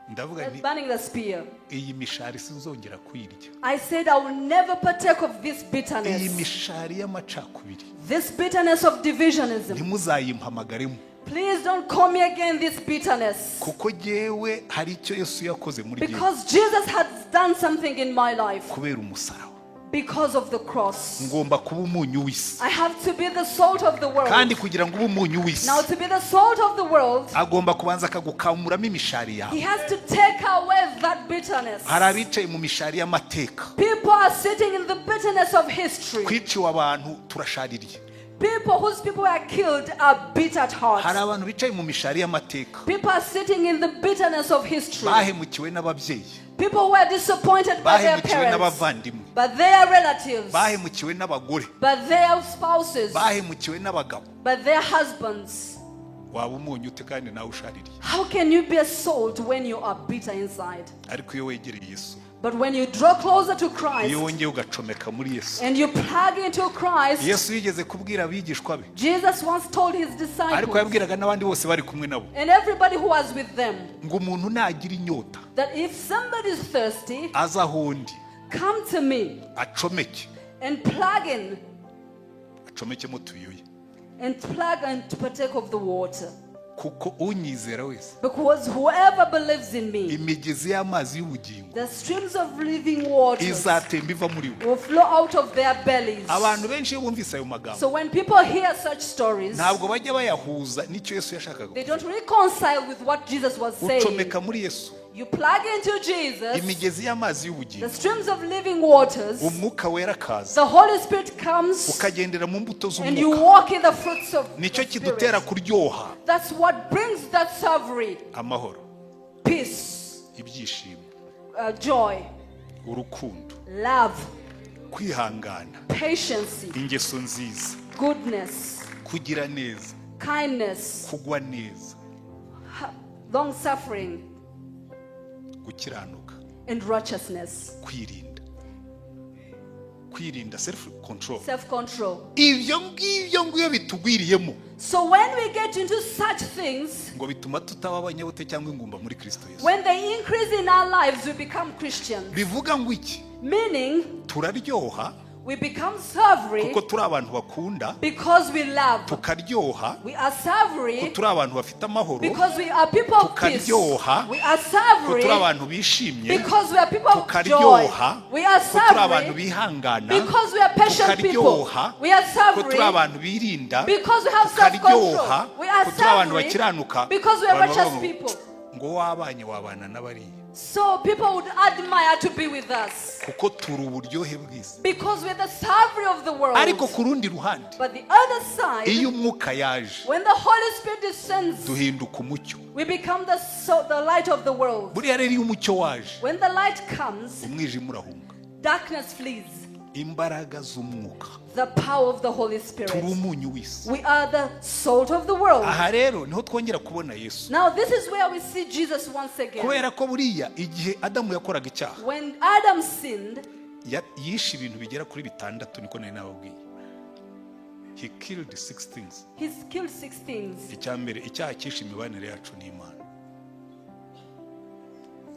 Ndavuga nti burning the spear. Iyi mishari sinzongera kuyirya. I said, "I will never partake of this Iyi bitterness, mishari y'amacakubiri this bitterness of divisionism. Ntimuzayimpamagaremo. Please don't call me again this bitterness." Kuko jyewe hari icyo Yesu yakoze muri jyewe. Because Jesus has done something in my life Kubera umusaraba because of the cross. Ngomba kuba umunyu w'isi. I have to be the salt of the world. Kandi kugira ngo ube umunyu w'isi, Now, to be the salt of the world, agomba kubanza akagukamuramo imishari yawe. he has to take away that bitterness. Hari abicaye mu mishari y'amateka. People are sitting in the bitterness of history. Twiciwe abantu turashaririye. People whose people were killed are bitter at Hari heart. Abantu bicaye mu mishari y'amateka. People are sitting in the bitterness of history. Bahemukiwe n'ababyeyi. People who were disappointed by their Bahemukiwe parents, n'abavandimwe. But their relatives, Bahemukiwe n'abagore. But their spouses, Bahemukiwe n'abagabo. But their husbands. Waba umunyu ute kandi nawe ushaririye? How can you be a salt when you are bitter inside? Ariko iyo wegereye Yesu, But when you draw closer to iyo Christ wongeye ugacomeka muri Yesu, and you plug into Christ, Yesu yigeze kubwira abigishwa be, Jesus once told his ariko disciples yabwiraga n'abandi bose bari kumwe nabo, and everybody who was with them ngo umuntu nagira inyota that if somebody is thirsty, aze aho ndi come to me acomeke and plug in acomekemo tuyoye and plug and to partake of the water. Kuko unyizera wese Because whoever believes in me, imigezi y'amazi y'ubugingo the streams of living waters izatemba iva muri we. Will flow out of their bellies. Abantu benshi iyo bumvise ayo magambo So when people hear such stories, ntabwo bajya bayahuza n'icyo Yesu yashakaga. They don't reconcile with what Jesus was saying. Ucomeka muri Yesu, You plug into Jesus, imigezi y'amazi y'ubugingo, the streams of living waters, Umwuka Wera akaza, the Holy Spirit comes, ukagendera mu mbuto and you z'umwuka. Walk in the fruits of Nicyo the kidutera Spirit. kuryoha. That's what brings that savory, Amahoro, peace, ibyishimo, joy, urukundo, love, kwihangana, patience, ingeso nziza, goodness, kugira neza, kindness, kugwa neza, long suffering, gukiranuka, and righteousness, kwirinda, kwirinda, self control. Self control. Ibyo ngibyo ngibyo bitugwiriyemo, So when we get into such things, ngo bituma tutaba abanyabute cyangwa ingumba muri Kristo Yesu. When they increase in our lives, we become Christians. Bivuga ngo iki? Meaning, Turaryoha we become savory kuko turi abantu bakunda, because we love. Tukaryoha We are savory kuko turi abantu bafite amahoro, because we are people of peace. Tukaryoha We are kuko savory turi abantu bishimye, because we are people of joy. tukaryoha We are kuko turi abantu savory bihangana, because we are patient people. tukaryoha We are kuko turi savory abantu birinda, because we have self-control. tukaryoha We are kuko turi abantu savory bakiranuka. because we are Abantu righteous bavuga ngo, people. Ngo wabanye wabana n'abariya, So people would admire to be with us kuko turi uburyohe bw'isi. Because we're the savory of the world. Ariko ku rundi ruhande, But the other side, iyo umwuka yaje, when the Holy Spirit descends, duhinduka umucyo. We become the light of the world. Buriya rero iyo umucyo waje, When the light comes, umwijima urahunga. Darkness flees. Imbaraga z'umwuka. The power of the Holy Spirit. Turi umunyu w'isi. We are the salt of the world. Aha rero niho twongera kubona Yesu, Now, this is where we see Jesus once again. Kubera ko buriya igihe Adamu yakoraga icyaha, When Adam sinned, yishe ibintu bigera kuri bitandatu, niko nari nababwiye. He killed six things. He's killed six things. Icya mbere, icyaha cyishe imibanire yacu n'Imana.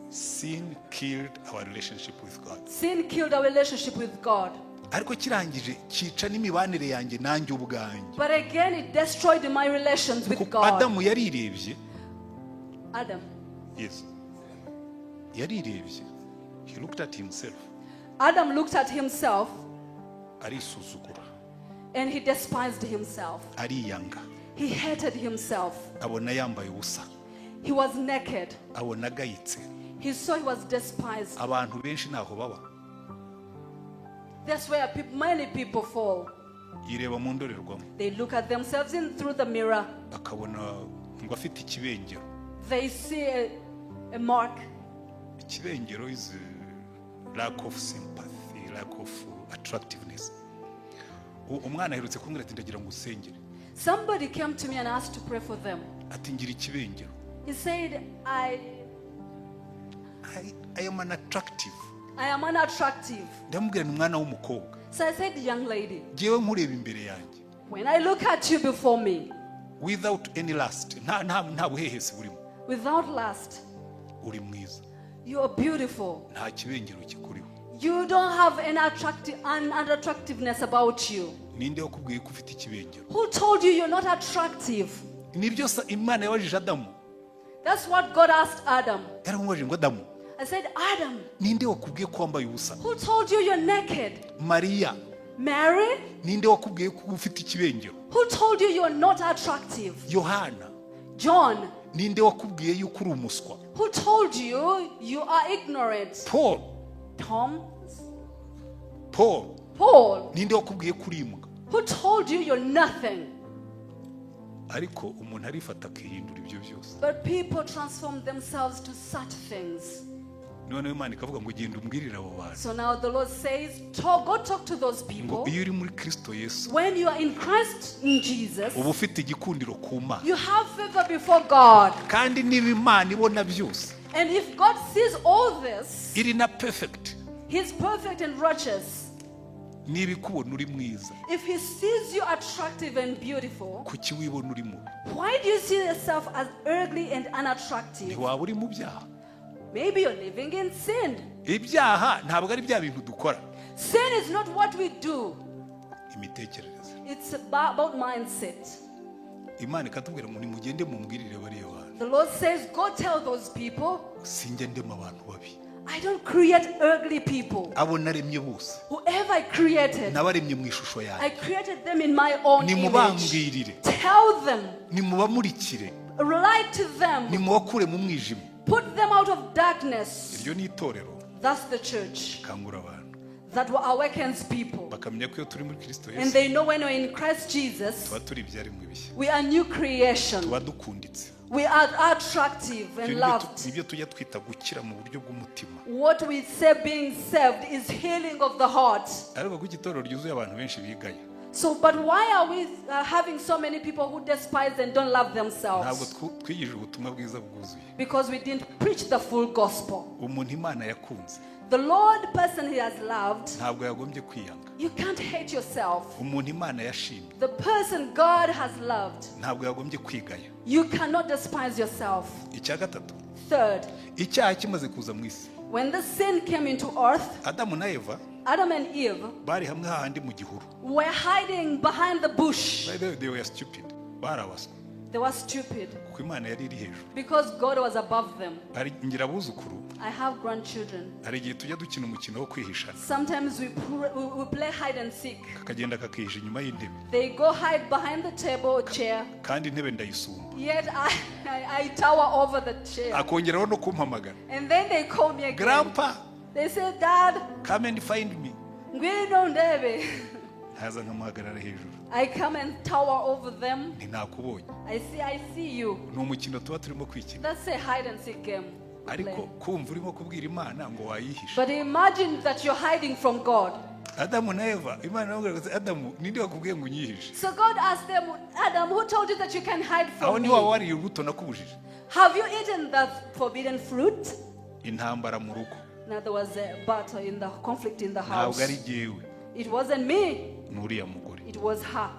Sin killed our relationship with God. Sin killed our relationship with God. Ariko kirangije cyica n'imibanire yanjye nanjye ubwanjye. But again, it destroyed my relations with Kuko God. Adamu yarirebye. Adam. Yes, yarirebye. He looked at himself. Adam looked at himself Arisuzugura, and he despised himself. Ariyanga, He hated himself. Abona yambaye ubusa, He was naked. Abona agayitse. He saw he was despised. Abantu benshi ntaho baba. That's where many people fall. Yireba mu ndorerwamo, They look at themselves in through the mirror. Akabona ngo afite ikibengero. They see a mark. Ikibengero is lack of sympathy, lack of attractiveness. Umwana aherutse kumbwira ati ndagira ngo usengere. Somebody came to me and asked to pray for them. Ati ngira ikibengero. He said, I am unattractive. I am unattractive." Ndamubwira ni mwana w'umukobwa, So I said, "Young lady, ngewe nkureba imbere yanjye, when I look at you before me, without any lust, nta buhehesi burimo, without lust, uri mwiza, you are beautiful. Nta kibengero kikuriho. You don't have an unattractiveness about you. Ninde wakubwiye ko ufite ikibengero?" Who told you you're not attractive?" Nibyo Imana yabajije Adamu. That's what God asked Adam. Yaramubajije ngo Adamu, I said, "Adam, ninde wakubwiye ko wambaye ubusa? Who told you you're naked?" Mariya, Mary, ninde wakubwiye ko ufite ikibengero? Who told you you're not attractive? Yohana, John, ninde wakubwiye yuko uri umuswa? Who told you you are ignorant? Paul, Tom, Paul, Paul, ninde wakubwiye ko uri imbwa? Who told you you're nothing? Ariko umuntu arifata akihindura ibyo byose. But people transform themselves to such things. Noneho Imana ikavuga ngo genda umbwirire abo bantu, So now the Lord says, go talk to those ngo people. iyo uri muri Kristo Yesu, When you are in Christ in Jesus, uba ufite igikundiro ku Mana. You have favor before God. Kandi niba Imana ibona byose, And if God sees all this, iri na perfect, He's perfect and righteous. Niba ikubona uri mwiza, If He sees you attractive and beautiful, kuki wibona uri mubi? Why do you see yourself as ugly and unattractive? Ntiwaba uri mu byaha? Maybe you're living in sin. Ibyaha ntabwo ari bya bintu dukora. Sin is not what we do. Imitekerereze. It's about mindset. Imana ikatubwira ngo nimugende mumbwirire bariya bantu, The Lord says, "Go tell those people, sinjya ndema abantu babi. I don't create ugly people. Abo naremye bose, Whoever I created, nabaremye mu ishusho I yanjye. Created them in my own image. Nimubambwirire, Tell them, nimubamurikire, write to them, nimubakure mu mwijima, Put them out of darkness. Iryo ni itorero That's the church rikangura abantu that awakens people. bakamenya ko iyo turi muri Kristo And Yesu they know when we're in Christ Jesus, tuba turi ibyaremwe bishya, we are new creation. tuba dukunditse. We are attractive and Ibyo nibyo loved. Nibyo tujya twita gukira mu buryo bw'umutima. What we say being saved is healing of the heart. Ariko kuko itorero ryuzuye abantu benshi bigaya, So, but why are we having so many people who despise and don't love ntabwo themselves? twigije ubutumwa bwiza bwuzuye. Because we didn't preach the full gospel. Umuntu Imana yakunze The Lord person he has loved, ntabwo yagombye kwiyanga. you can't hate yourself. Umuntu Imana yashimye The person God has loved, ntabwo yagombye kwigaya. you cannot despise yourself. Icya gatatu, Third, icyaha kimaze kuza mu isi, when the sin came into earth, Adamu na Eva Adam and Eve bari hamwe hahandi mu gihuru. were hiding behind the bush. By the way, they were stupid, barabaswa, They were stupid kuko Imana yari iri hejuru. because God was above them. Hari ngira abuzukuru, I have grandchildren. hari igihe tujya dukina umukino wo kwihishana, Sometimes we play hide and seek. kakagenda kakihisha inyuma y'intebe, They go hide behind the table or chair, kandi intebe ndayisumba, yet I tower over the chair. akongeraho no kumpamagara, And then they call me again. "Grandpa, They say, "Dad, come and find me." ngwino ndebe." Nkaza nkamuhagarara hejuru. I come and tower over them. Nti nakubonye. I see you. Ni umukino tuba turimo kwikina. That's a hide and seek game we Ariko play. kumva urimo kubwira Imana ngo wayihishe. But imagine that you're hiding from God. Adamu na Eva, Imana iramubwira ngo, "Adamu, ninde wakubwiye ngo unyihishe?" So God asked them, "Adam, who told you that you can hide Aho from ntiwaba me? wariye urubuto nakubujije? Have you eaten the forbidden fruit?" Intambara mu rugo. Now there was a battle in the conflict in the Ntabwo house. ari jyewe, It wasn't me, ni uriya mugore. it was her.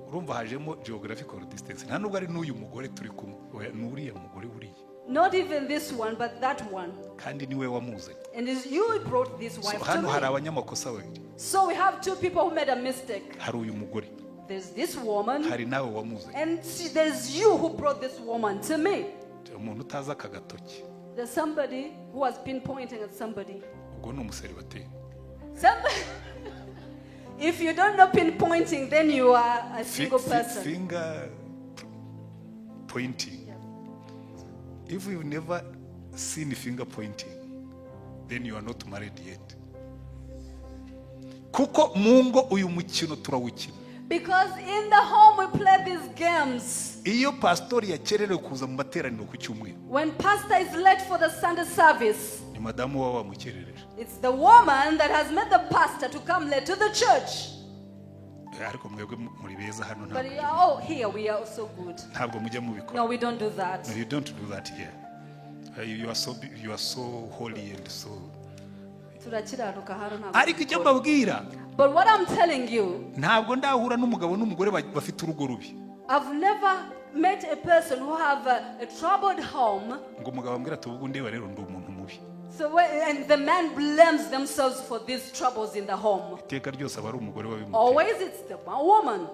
Urumva hajemo geographical distance. Nta nubwo ari n'uyu mugore turi kumwe. Oya, ni uriya mugore uriya. Not even this one, but that one. Kandi niwe wamuzanye. And it's you who brought this So wife hano hari to me. abanyamakosa babiri. So we have two people who made a mistake. Hari uyu mugore, There's this woman, hari nawe wamuzanye. and there's you who brought this woman to me. Umuntu utazi aka gatoki, There's somebody who has been pointing at somebody. ubwo ni umuseribateri. Somebody, if you don't know pinpointing, then you are a single person. Finger pointing. If you've never seen finger pointing, then you are not married yet, kuko mu ngo uyu mukino turawukina. Because in the home we play these games. Iyo pasitori yakererewe kuza mu materaniro ku cyumweru, When pastor is late for the Sunday service, ni madamu waba wamukerereje. it's the woman that has made the pastor to come late to the church. Ariko mwebwe muri beza hano, But ntabwo oh, here we are so good. ntabwo mujya mubikora. No, we don't do that. No, you don't do that here. You are so holy and so Turakiranuka hano, ntabwo Ariko icyo tubikora. mbabwira, But what I'm telling you, ntabwo ndahura n'umugabo n'umugore bafite urugo rubi I've never met a person who have a troubled home. ngo umugabo ambwira ati, "Ubwo ndeba rero ndi umuntu mubi." So and the man blames themselves for these troubles in the home. Iteka ryose aba ari umugore wabimuteye. Always it's the woman.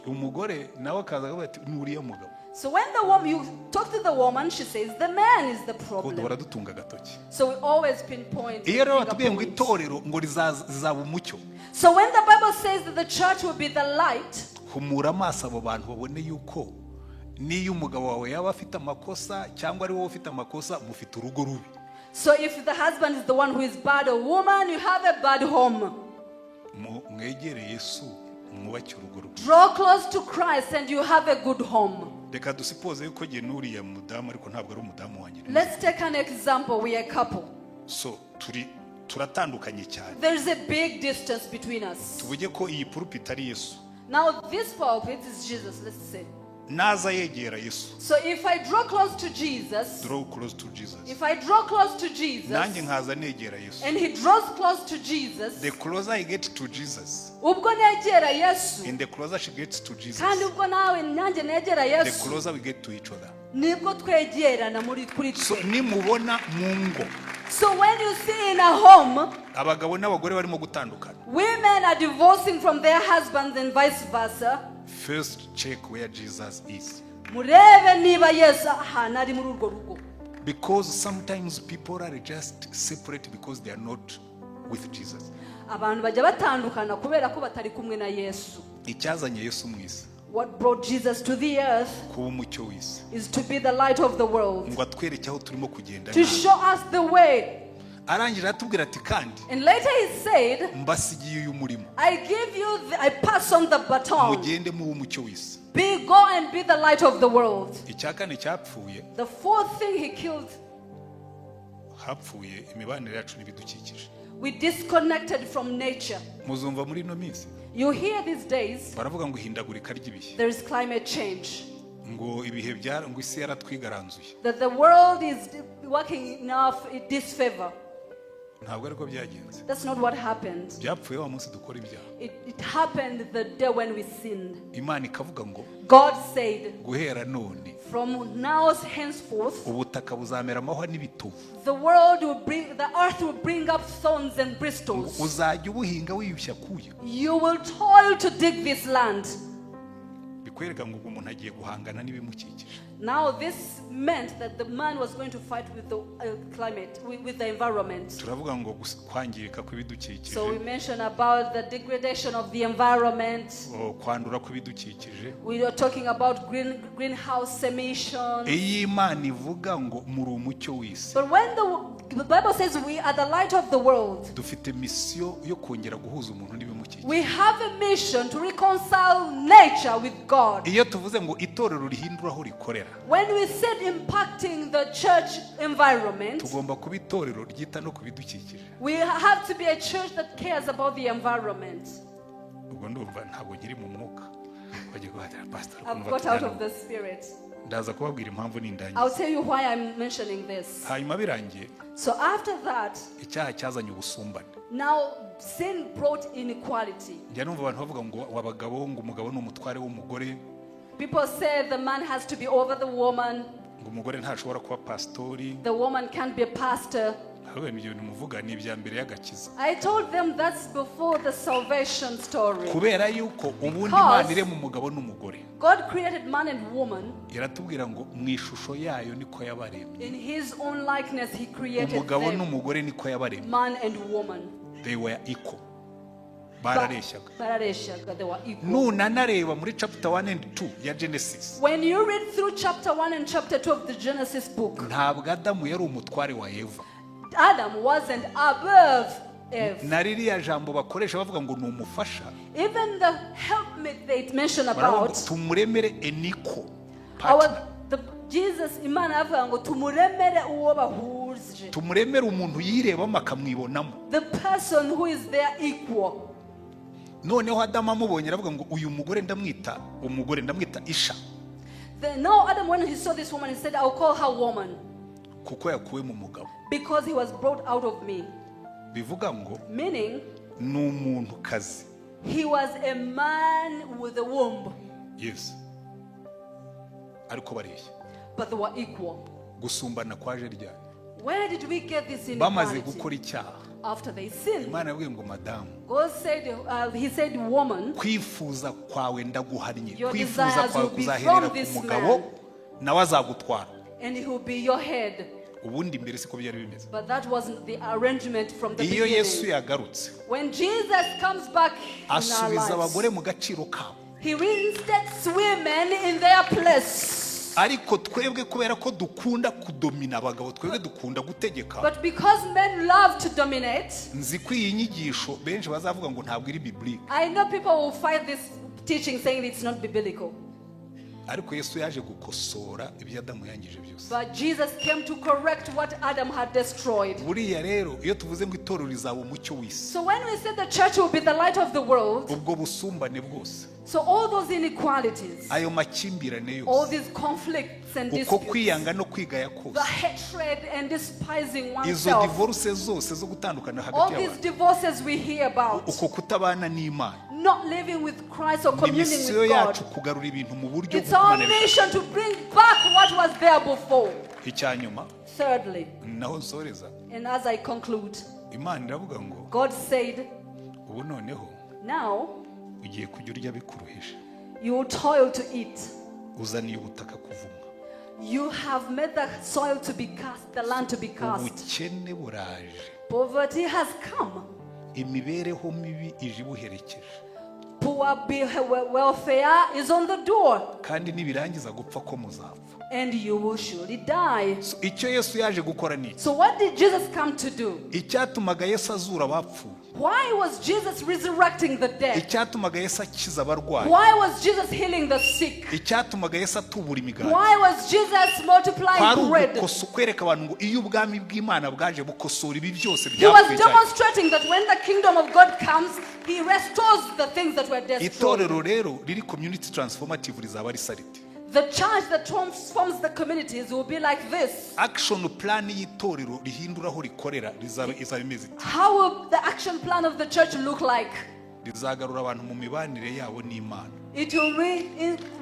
Umugore nawe akaza akavuga ati, "Ni uriya mugabo." So when the woman, you talk to the woman, she says the man is the Kuko problem. duhora dutunga agatoki. So we always pinpoint. Iyo rero finger batubwiye ngo point. itorero ngo rizaba umucyo, So when the Bible says that the church will be the light, humura amaso abo bantu babone yuko niyo umugabo wawe yaba afite amakosa cyangwa ari wowe ufite amakosa, mufite urugo rubi. So if the husband is the one who is bad or woman, you have a bad home. Mwegere Yesu mwubake urugo rwe. Draw close to Christ and you have a good home. Reka dusipoze yuko jye n'uriya mudamu, ariko ntabwo ari umudamu wanjye. Let's take an example. We are a couple. So turi turatandukanye cyane. There's a big distance between us. Tuvuge ko iyi pulpit ari Yesu. Now, this pulpit is Jesus, let's say. Naza yegera Yesu, So if I draw close to Jesus, draw close to Jesus, if I draw close to Jesus, nanjye nkaza negera Yesu, and he draws close to Jesus, the closer I get to Jesus ubwo negera Yesu, and the closer she gets to Jesus, kandi ubwo nawe nanjye negera the Yesu, closer we get to each other. Nibwo twegerana muri kuri So twe. nimubona mu ngo So when you see in a home, abagabo n'abagore barimo gutandukana, women are divorcing from their husbands and vice versa, first check where Jesus is, murebe niba Yesu ahantu ari muri urwo rugo. Because sometimes people are just separate because they are not with Jesus. Abantu bajya batandukana kubera ko batari kumwe na Yesu. Icyazanye Yesu mu isi What brought Jesus to the earth Kuba umucyo w'isi, is to be the light of the world, ngo atwereke aho turimo kugenda to nabi. show us the way. Arangije aratubwira ati kandi And later he said, mbasigiye uyu murimo, I pass on the baton. mugende mube umucyo w'isi. Go and be the light of the world. Icya kane cyapfuye, The fourth thing he killed, hapfuye imibanire yacu n'ibidukikije. We disconnected from nature. Muzumva muri ino minsi You hear these days, baravuga ngo ihindagurika ry'ibihe, there is climate change, ngo ibihe bya ngo isi yaratwigaranzuye. That the world is working in our disfavor. Ntabwo ariko byagenze. That's not what happened. Byapfuye wa munsi dukora ibyaha. It happened the day when we sinned. Imana ikavuga ngo God said, guhera none from now henceforth, ubutaka buzamera amahwa n'ibitovu, the earth will bring up thorns and bristles. Uzajya ubuhinga wiyushya kuya. You will toil to dig this land. Bikwereka ngo ubwo umuntu agiye guhangana n'ibimukikije. Now, this meant that the man was going to fight with the climate, with the environment. Turavuga ngo kwangirika kw'ibidukikije, So we mentioned about the degradation of the environment. O, kwandura kw'ibidukikije. We are talking about greenhouse emissions. Iyo Imana ivuga ngo muri umucyo w'isi, But when the Bible says we are the light of the world, dufite misiyo yo kongera guhuza umuntu n'ibimukikije. We have a mission to reconcile nature with God. Iyo tuvuze ngo itorero rihindura aho rikorera, When we said impacting the church environment, tugomba kuba itorero ryita no ku bidukikije. We have to be a church that cares about the environment. Ubwo ndumva ntabwo nkiri mu mwuka, bagiye guhatira pastor I've kumva got out tujyana. of the spirit. Ndaza kubabwira impamvu nindangiza. I'll tell you why I'm mentioning this. Hanyuma birangiye, So after that, icyaha cyazanye ubusumbane. Now sin brought inequality. Njya numva abantu bavuga ngo abagabo ngo umugabo ni umutware w'umugore, People say the man has to be over the woman, ngo umugore ntashobora kuba pasitori. The woman can't be a pastor. Ahubwo ibyo bintu muvuga ni ibya mbere y'agakiza. I told them that's before the salvation story. Kubera yuko ubundi Because Imana irema umugabo n'umugore, God created man and woman iratubwira ngo mu ishusho yayo niko yabaremye. In his own likeness, he created Umugabo them, n'umugore niko yabaremye. Man and woman. They were equal, barareshyaga. Barareshyaga, they were equal. Nunanareba muri chapter 1 and 2 ya Genesis, When you read through chapter 1 and chapter 2 of the Genesis book, ntabwo Adamu yari umutware wa Eva. Adam wasn't above Eve. Na ririya jambo bakoresha bavuga ngo ni umufasha, Even the helpmate they mention baravuga ngo about, tumuremere an equal our, partner. the, Jesus, Imana avuga ngo tumuremere uwo bahuje. Tumuremere umuntu yirebamo akamwibonamo. The person who is their equal. Noneho Adamu amubonye aravuga ngo uyu mugore ndamwita umugore, ndamwita Isha, Then, now Adam, when he saw this woman, he said, "I'll call her woman," kuko yakuwe mu mugabo. Because he was brought out of me. Bivuga ngo Meaning, ni umuntukazi. He was a man with a womb, Yes, ariko bareshya. But they were equal. Gusumbana kwaje ryari? Where did we get this Bamaze inequality? gukora icyaha, After they sinned. Imana yabwiye ngo madamu, God said, he said, "Woman, kwifuza kwawe ndaguhannye, your kwifuza desires kwawe will be kuzaherera from ku this mugabo, man. Nawe azagutwara. And he will be your head." Ubundi mbere siko byari bimeze. But that wasn't the arrangement from the Iyo Yesu beginning. yagarutse, When Jesus comes back in our asubiza abagore lives, mu gaciro kabo. He reinstates women in their place. Ariko twebwe kubera ko dukunda kudomina abagabo, twebwe dukunda gutegeka. But because men love to dominate, Nzi ko iyi nyigisho benshi bazavuga ngo ntabwo iri biblique, I know people will fight this teaching saying it's not biblical. Ariko Yesu yaje gukosora ibyo Adamu yangije byose. But Jesus came to correct what Adam had destroyed. Buriya rero iyo tuvuze ngo itorero rizaba umucyo w'isi, So when we say the church will be the light of the world, ubwo busumbane bwose, so all those inequalities, ayo makimbirane all yose, these conflicts and uko disputes, kwiyanga no kwigaya kose, the hatred and despising izo oneself, divorce zose zo gutandukana all hagati these y'abantu, divorces we hear about, uko kutabana n'Imana, not living with Christ or ni communing misiyo with God. yacu kugarura ibintu mu buryo It's our bw'Imana ibishaka. mission to bring back what was there before. Icya nyuma, Thirdly, naho nsoreza, and as I conclude, Imana iravuga ngo God said, ubu noneho "Now ugiye kujya urya bikuruhije, you will toil to eat. Uzaniye ubutaka kuvumwa. You have made the soil to be cast, the land to be cast. Ubukene buraje, Poverty has come. Imibereho mibi ije ibuherekeje." Poor Welfare is on the door, Kandi nibirangiza gupfa ko muzapfa. And you will surely die. So, icyo Yesu yaje gukora ni iki? So, what did Jesus come to do? Icyatumaga Yesu azura abapfuye, Why was Jesus resurrecting the dead? icyatumaga Yesu akiza abarwayi, Why was Jesus healing the sick? icyatumaga Yesu atubura imigati, Why was Jesus multiplying kwari bread? kwereka abantu ngo iyo ubwami bw'Imana bwaje bukosora ibi byose He was byapfuye cyane. demonstrating that when the kingdom of God comes, He restores the things that were destroyed. Itorero rero riri community transformative rizaba risa rite? The church that transforms the communities will be like this. Action plan y'itorero rihindura aho rikorera rizaba izaba imeze ite? How will the action plan of the church look like? Rizagarura abantu mu mibanire yabo n'Imana. It will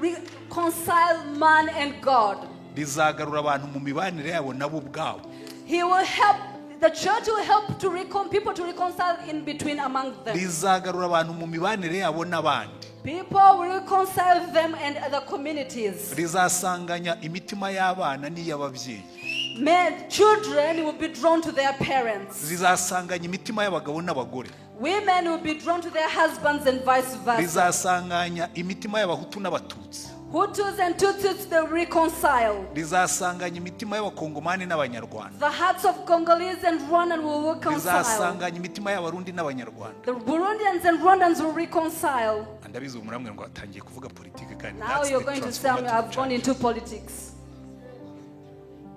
reconcile man and God. Rizagarura abantu mu mibanire yabo nabo ubwabo. He will help, the church will help to people to reconcile in between among them. Rizagarura abantu mu mibanire yabo n'abandi. People will reconcile them and other communities. Rizasanganya imitima y'abana n'iy'ababyeyi. Men, children will be drawn to their parents. Rizasanganya imitima y'abagabo n'abagore. Women will be drawn to their husbands and vice versa. Rizasanganya imitima y'Abahutu n'Abatutsi. Hutus and Tutsis, they reconcile. Rizasanganya imitima y'Abakongomani n'Abanyarwanda. The hearts of Congolese and Rwandan will reconcile. Rizasanganya imitima y'Abarundi n'Abanyarwanda. The Burundians and Rwandans will reconcile. Ndabizi ubu muramwe ngo atangiye kuvuga politiki kandi Now that's you're the going to say transformative I've gone church. into politics.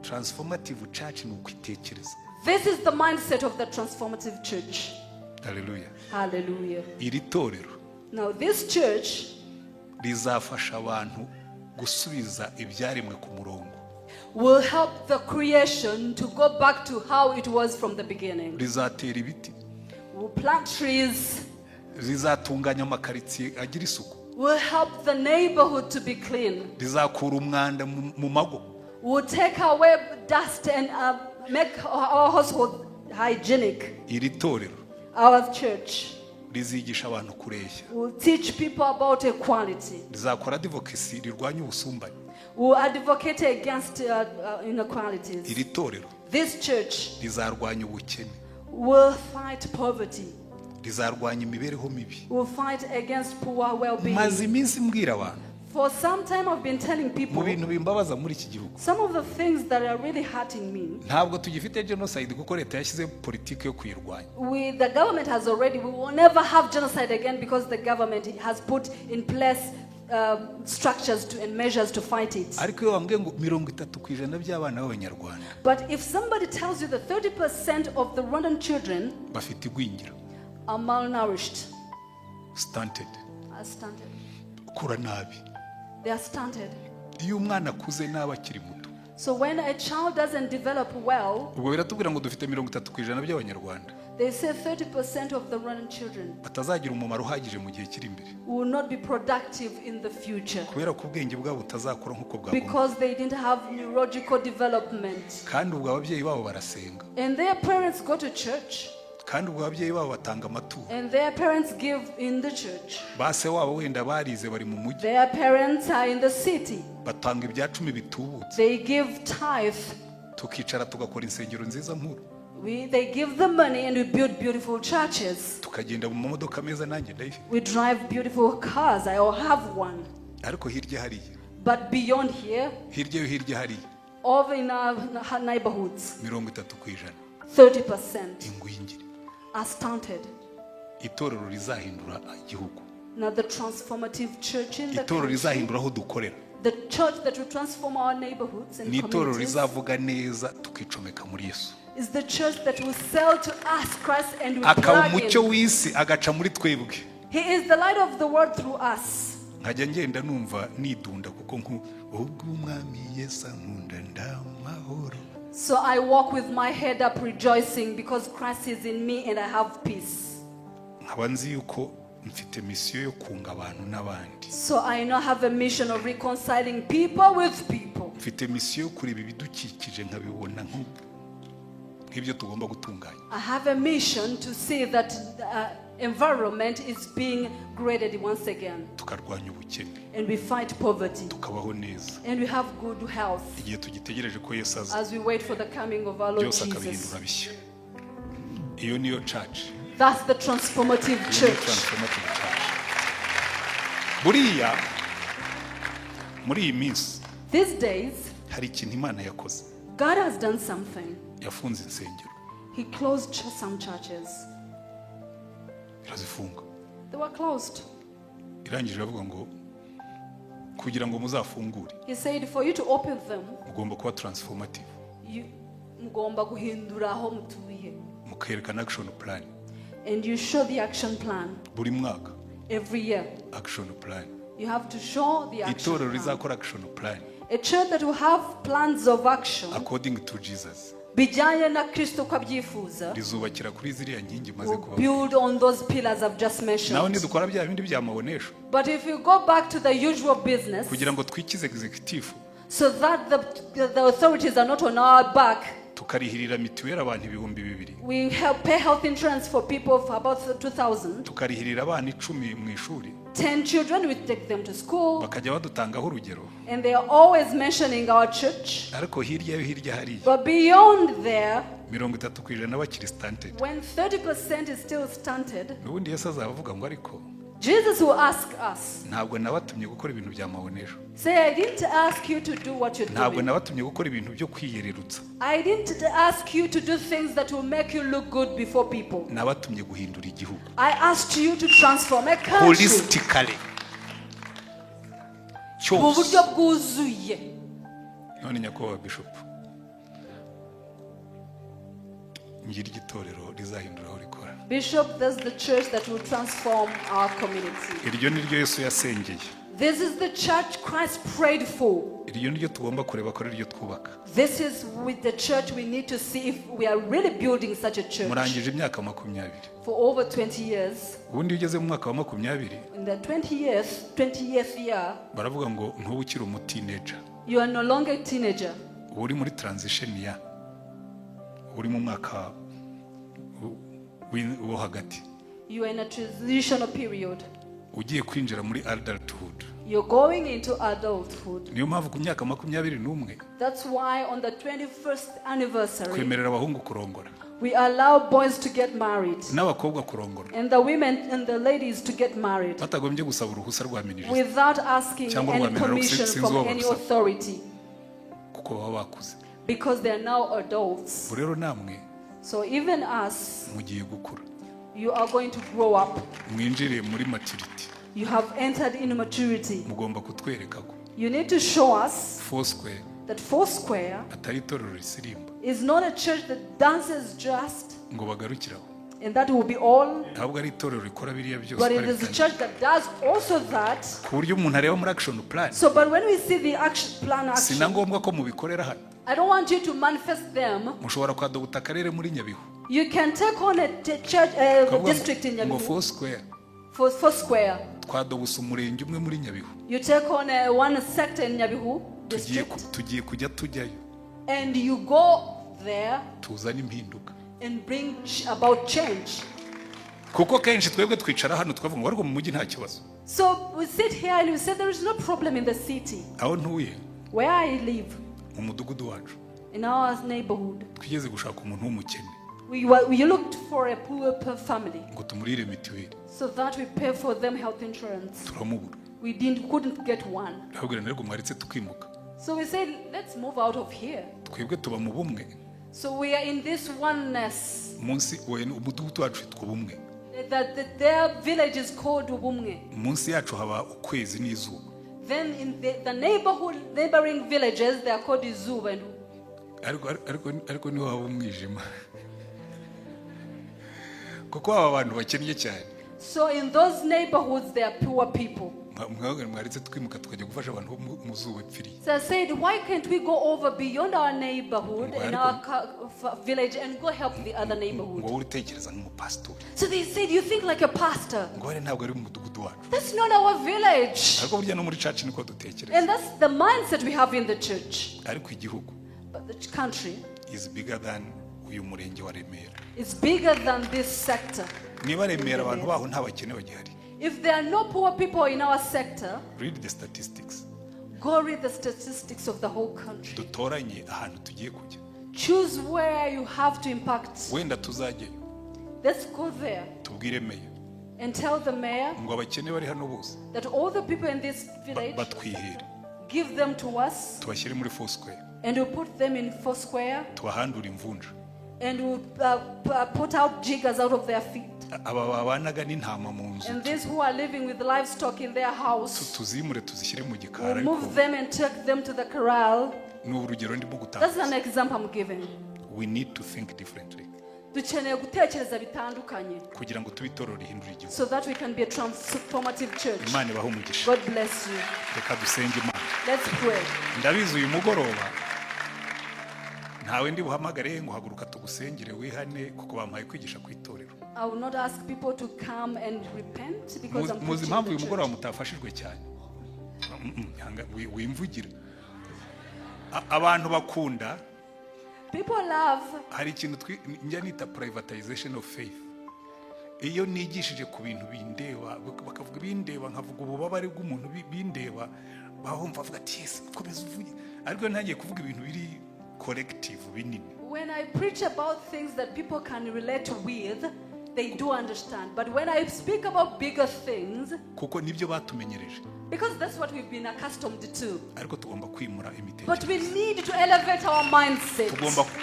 Transformative church ni ukwitekereza. This is the mindset of the transformative church. Haleluya. Hallelujah. Iri torero Now, this church rizafasha abantu gusubiza ibyaremwe ku murongo. Will help the creation to go back to how it was from the beginning. Rizatera ibiti. We'll plant trees, Rizatunganya amakaritsiye agira isuku. Will help the neighborhood to be clean. Rizakura umwanda mu mago. We'll take away dust and make our household hygienic. Iri torero Our church rizigisha abantu kureshya. Will teach people about equality. Rizakora advocacy rirwanya ubusumbane. Will advocate against inequalities. Iri torero This church rizarwanya ubukene. Will fight poverty, Rizarwanya imibereho mibi. Will fight against poor well being. Maze iminsi mbwira abantu For some time, I've been telling mu people bintu bimbabaza muri iki gihugu, some of the things that are really hurting me. ntabwo tugifite genocide kuko leta yashyizeho politiki yo kuyirwanya. The government has already, we will never have genocide again because the government has put in place structures and measures to fight it. Ariko iyo bambwiye ngo 30% by'abana b'Abanyarwanda But if somebody tells you that 30% of the Rwandan children bafite igwingira, are malnourished, stunted, are stunted, kura nabi, they are stunted. Iyo umwana akuze nabi akiri muto, So when a child doesn't develop well, ubwo biratubwira ngo dufite 30% by'Abanyarwanda they say 30% of the Rwandan children batazagira umumaro uhagije mu gihe kiri imbere will not be productive in the future kubera ko ubwenge bwabo butazakura nk'uko bwagomba. Because they didn't have neurological development. Kandi ubwo ababyeyi babo barasenga, And their parents go to church, kandi ubwo ababyeyi babo batanga amaturo, and their parents give in the church. ba se wabo wenda barize bari mu mujyi, Their parents are in the city. Batanga ibya cumi bitubutse, They give tithe. Tukicara tugakora insengero nziza nkuru, They give the money and we build beautiful churches. Tukagenda mu mamodoka meza, nanjye ndayifite, We drive beautiful cars. I all have one. Ariko hirya hariya, But beyond here, hirya yo hirya hariya, over in our neighborhoods, 30% 30% ingwingiri. Are stunted. Itorero rizahindura igihugu, Now, the transformative church in the itorero country, rizahindura aho dukorera, the church that will transform our neighborhoods and ni itorero communities, rizavuga neza tukicomeka muri Yesu, is the church that will sell to us Christ and we akaba plug umucyo in. w'isi agaca muri twebwe. He is the light of the world through us. Nkajya ngenda numva nidunda kuko nku ubwo Umwami Yesu ankunda ndamahoro. So I walk with my head up rejoicing because Christ is in me and I have peace. Nkaba nzi yuko mfite mission yo kunga abantu n'abandi. So I now have a mission of reconciling people with people. Mfite mission yo kureba ibidukikije nkabibona nk'ibyo tugomba gutunganya. I have a mission to see that the environment is being graded once again. Tukarwanya ubukene, And we fight poverty. Tukabaho neza And we have good health igihe tugitegereje ko Yesu aza, as we wait for the coming of our Lord byose Jesus. akabihindura bishya. Iyo niyo church. That's the transformative Iyo niyo church. transformative church. Buriya muri iyi minsi These days, hari ikintu Imana yakoze. God has done something. Yafunze insengero. He closed some churches. Irazifunga. They were closed. Irangije iravuga ngo kugira ngo muzafungure, He said, for you to open them, mugomba kuba transformative, you mugomba guhindura aho mutuye. Mukerekana action plan And you show the action plan buri mwaka. Every year. Action plan. You have to show the action Itorero plan. rizakora action plan A church that will have plans of action according to Jesus bijyanye na Kristo uko abyifuza rizubakira kuri ziriya nkingi maze will kuba build on those pillars I've just nawe. Mentioned. Nidukora bya bindi bya mabonesho But if you go back to the usual business, kugira ngo twikize executive, so that the authorities are not on our back, tukarihirira mituweli abantu 2000, we help pay health insurance for people for about 2,000. tukarihirira abana 10 mu ishuri, 10 children, we take them to school, bakajya badutangaho urugero, and they are always mentioning our church. Ariko hirya yo hirya hariya, But beyond there, 30% bakiri stunted, when 30% is still stunted, n'ubundi Yesu azaba avuga ngo ariko Jesus will ask us, ntabwo nabatumye gukora ibintu bya mabonesho, say, "I didn't ask you to do what you're ntabwo doing. nabatumye gukora ibintu byo kwiyererutsa, I didn't ask you to do things that will make you look good before people. Nabatumye guhindura igihugu I asked you to transform a country holistically mu cyose." buryo bwuzuye." None nyakubahwa bishop, ngira itorero rizahindura aho rikora. Bishop, there's the church that will transform our community. Iryo ni ryo Yesu yasengeye. This is the church Christ prayed for. Iryo ni ryo tugomba kureba ko ari ryo twubaka. This is with the church we need to see if we are really building such a church. Murangije imyaka 20. For over 20 years, Ubundi iyo ugeze mu mwaka wa 20, in the 20th year, baravuga ngo ntuba ukiri umuteenager, you are no longer a teenager. Uba uri muri transition ya uba uri mu mwaka wo hagati, You are in a transitional period. Ugiye kwinjira muri adulthood. You're going into adulthood. Niyo mpamvu ku myaka 21 That's why on the 21st anniversary, twemerera abahungu kurongora we allow boys to get married n'abakobwa kurongora and the women and the ladies to get married batagombye gusaba uruhusa rwa minisitiri without asking cyangwa any rwa mineral permission sinzi from uwo any barusaba. Authority Kuko baba bakuze. Because they are now adults. Ubu rero namwe So even us, mugiye gukura, you are going to grow up. Mwinjire muri maturity. You have entered in maturity. Mugomba kutwereka ko You need to show us Foursquare that Foursquare atari itorero risirimba is not a church that dances just ngo bagarukire aho, and that will be all, ntabwo ari itorero rikora biriya byose but uko it ari is a bitanu. Church that does also that. Ku buryo umuntu areba muri action plan, So, but when we see the action plan si na action, ngombwa ko mubikorera hano. I don't want you to manifest them. Mushobora kwadopta akarere muri Nyabihu, You can take on a church, a ukavuga district in ngo Nyabihu Foursquare for Foursquare. twadobuse umurenge umwe muri Nyabihu, You take on one sector in Nyabihu tugiye district, tugiye kujya tujyayo and you go there tuzane impinduka, and bring about change. Kuko kenshi twebwe twicara hano tukavuga ngo ariko mu mujyi nta kibazo. So we sit here and we say there is no problem in the city. Aho ntuye, Where I live, mu mudugudu wacu, in our neighborhood, twigeze gushaka umuntu w'umukene we looked for a poor family ngo tumurire mituweli, so that we pay for them health insurance. Turamubura. We didn't, couldn't get one. Ndababwira ntabwo mwaretse tukimuka. So we said, "Let's move out of here." Twebwe tuba mu bumwe. So we are in this oneness. Munsi we umudugudu wacu witwa Ubumwe. That their village is called Ubumwe. Munsi yacu haba ukwezi n'izuba. Then in the neighborhood, neighboring villages, they are called Izuba. And Ariko ariko ariko niho haba umwijima kuko haba abantu bakennye cyane. So in those neighborhoods, they are poor people. Mwabwira mwaretse twimuka tukajya gufasha abantu bo mu zuba ipfiriye. So I said, "Why can't we go over beyond our neighborhood and our village and go help the other neighborhood?" Ngo wowe utekereza nk'umupasitori. So they said, "You think like a pastor." Ngo hariya ntabwo ari mu mudugudu wacu. That's not our village. Ariko burya no muri church niko dutekereza. And that's the mindset we have in the church. Ariko igihugu But the country is bigger than uyu murenge wa Remera. Is bigger than this sector. Niba Remera abantu baho nta bakene bagihari, If there are no poor people in our sector, read the statistics, go read the statistics of the whole country. Dutoranye ahantu tugiye kujya. Choose where you have to impact. Wenda tuzajyayo Let's go there tubwire meya, And tell the mayor ngo abakene bari hano bose that all the people in this village, batwihere, give them to us, tubashyire muri Foursquare, and we'll put them in Foursquare, tubahandure imvunja. And we'll put out jiggers out of their feet. Aba babanaga n'intama mu nzu, And these who are living with livestock in their house, tuzimure tuzishyire mu gikari. we'll Ariko move them and take them to the corral. ni urugero ndimo That's gutanga. an example I'm giving. We need to think differently Dukeneye gutekereza bitandukanye kugira ngo tube itorero rihindura igihugu. So that we can be a transformative church. Imana ibahe umugisha. God bless you. Reka dusenge Imana. Let's pray. Ndabizi uyu mugoroba ntawe ndi buhamagare ngo haguruka tugusengere wihane, kuko bampaye kwigisha ku itorero. I will not ask people to come and repent because I'm Muzi preaching impamvu the uyu mugoroba church. mutafashijwe cyane? Wimvugira. Abantu bakunda People love hari ikintu njya nita privatization of faith. Iyo nigishije ku bintu bindeba, bakavuga bindeba, nkavuga ububabare bw'umuntu bindeba, bahumva bavuga ati: "Yes, komeza uvuge." Ariko iyo ntangiye kuvuga ibintu biri collective binini, When I preach about things that people can relate with, they do understand. But when I speak about bigger things, kuko nibyo batumenyereje, because that's what we've been accustomed to. Ariko tugomba kwimura But we imitekerereze. Need to elevate our mindset.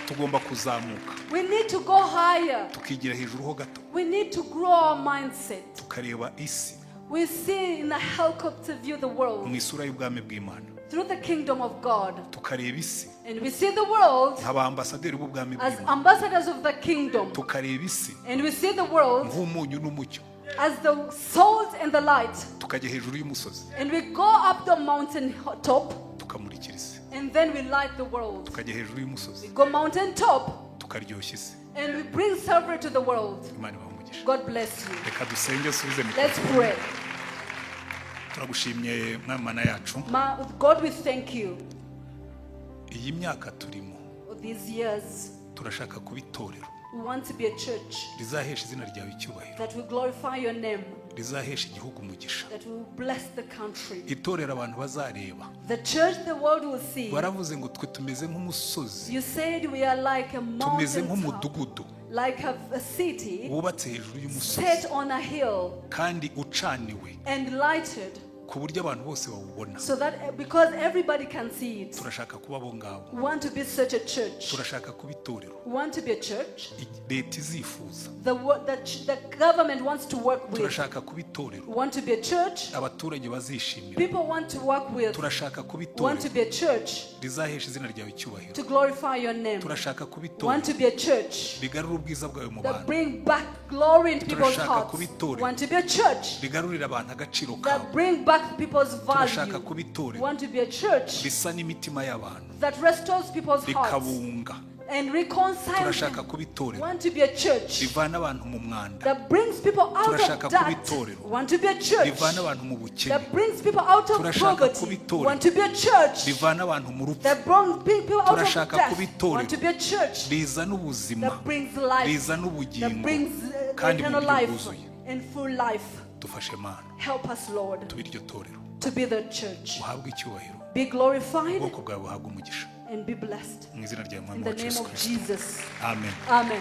Tugomba kuzamuka, We need to go higher. tukigira hejuru ho gato, We need to grow our mindset. Tukareba isi We see in a helicopter view the world mu isura y'ubwami bw'Imana, through the kingdom of God. Tukareba isi And we see the world nk'abambasaderi b'ubwami as bw'Imana, ambassadors of the kingdom. Tukareba isi And we see the world nk'umunyu n'umucyo, as the salt and the light. Tukajya hejuru y'umusozi, And we go up the mountain top tukamurikira isi, and then we light the world. Tukajya hejuru y'umusozi, We go mountain top tukaryoshya isi. And we bring silver to the world. Imana ibahe umugisha. God bless you. Reka dusenge, usubize Let's mikorofone. pray. Turagushimye Mwami Mana yacu. God, we thank you Iyi myaka turimo, for these years. Turashaka kuba itorero We want to be a church rizahesha izina ryawe icyubahiro, that will glorify your name, rizahesha igihugu umugisha, that will bless the country. Itorero abantu bazareba. The church the world will see. Waravuze ngo twe tumeze nk'umusozi, You said we are like a tumeze mountain top, nk'umudugudu like a city wubatse hejuru y'umusozi set on a hill kandi ucaniwe and lighted, ku buryo abantu bose bawubona. So that because everybody can see it. Turashaka kuba abo ngabo. We want to be such a church. Turashaka kuba itorero We want to be a church leta izifuza. The government wants to work with. Turashaka kuba itorero We want to be a church abaturage bazishimira. People want to work with. Turashaka kuba We want to itorero be a church rizahesha izina ryawe icyubahiro. To glorify your name. Turashaka kuba We want itorero to be a church rigarura ubwiza bwawe mu that bantu. bring back glory into people's Turashaka hearts. kuba itorero We want to be a church rigarurira abantu agaciro that kabo. bring back people's Turashaka value. kuba We itorero want to be a church risa n'imitima y'abantu, that restores people's hearts rikabunga. And reconciles Turashaka them. kuba We itorero want to be a church rivana abantu mu mwanda, that brings people out Turashaka of kuba debt. itorero We want to be a church rivana abantu mu bukene, that brings people out of Turashaka poverty. kuba We itorero want to be a church rivana abantu mu rupfu, that brings people out of Turashaka death. kuba We itorero want to be a church rizana ubuzima, that brings life, rizana that ubugingo, brings kandi mu eternal buryo life bwuzuye. And full life. Dufashe Mana Help us, Lord, tube iryo torero. To be the church. Uhabwe icyubahiro, Be glorified ubwoko bwawe buhabwe umugisha, and be blessed. Mu izina rya In Mwami the wacu name Yesu of Kirisito, Jesus. amen. Amen.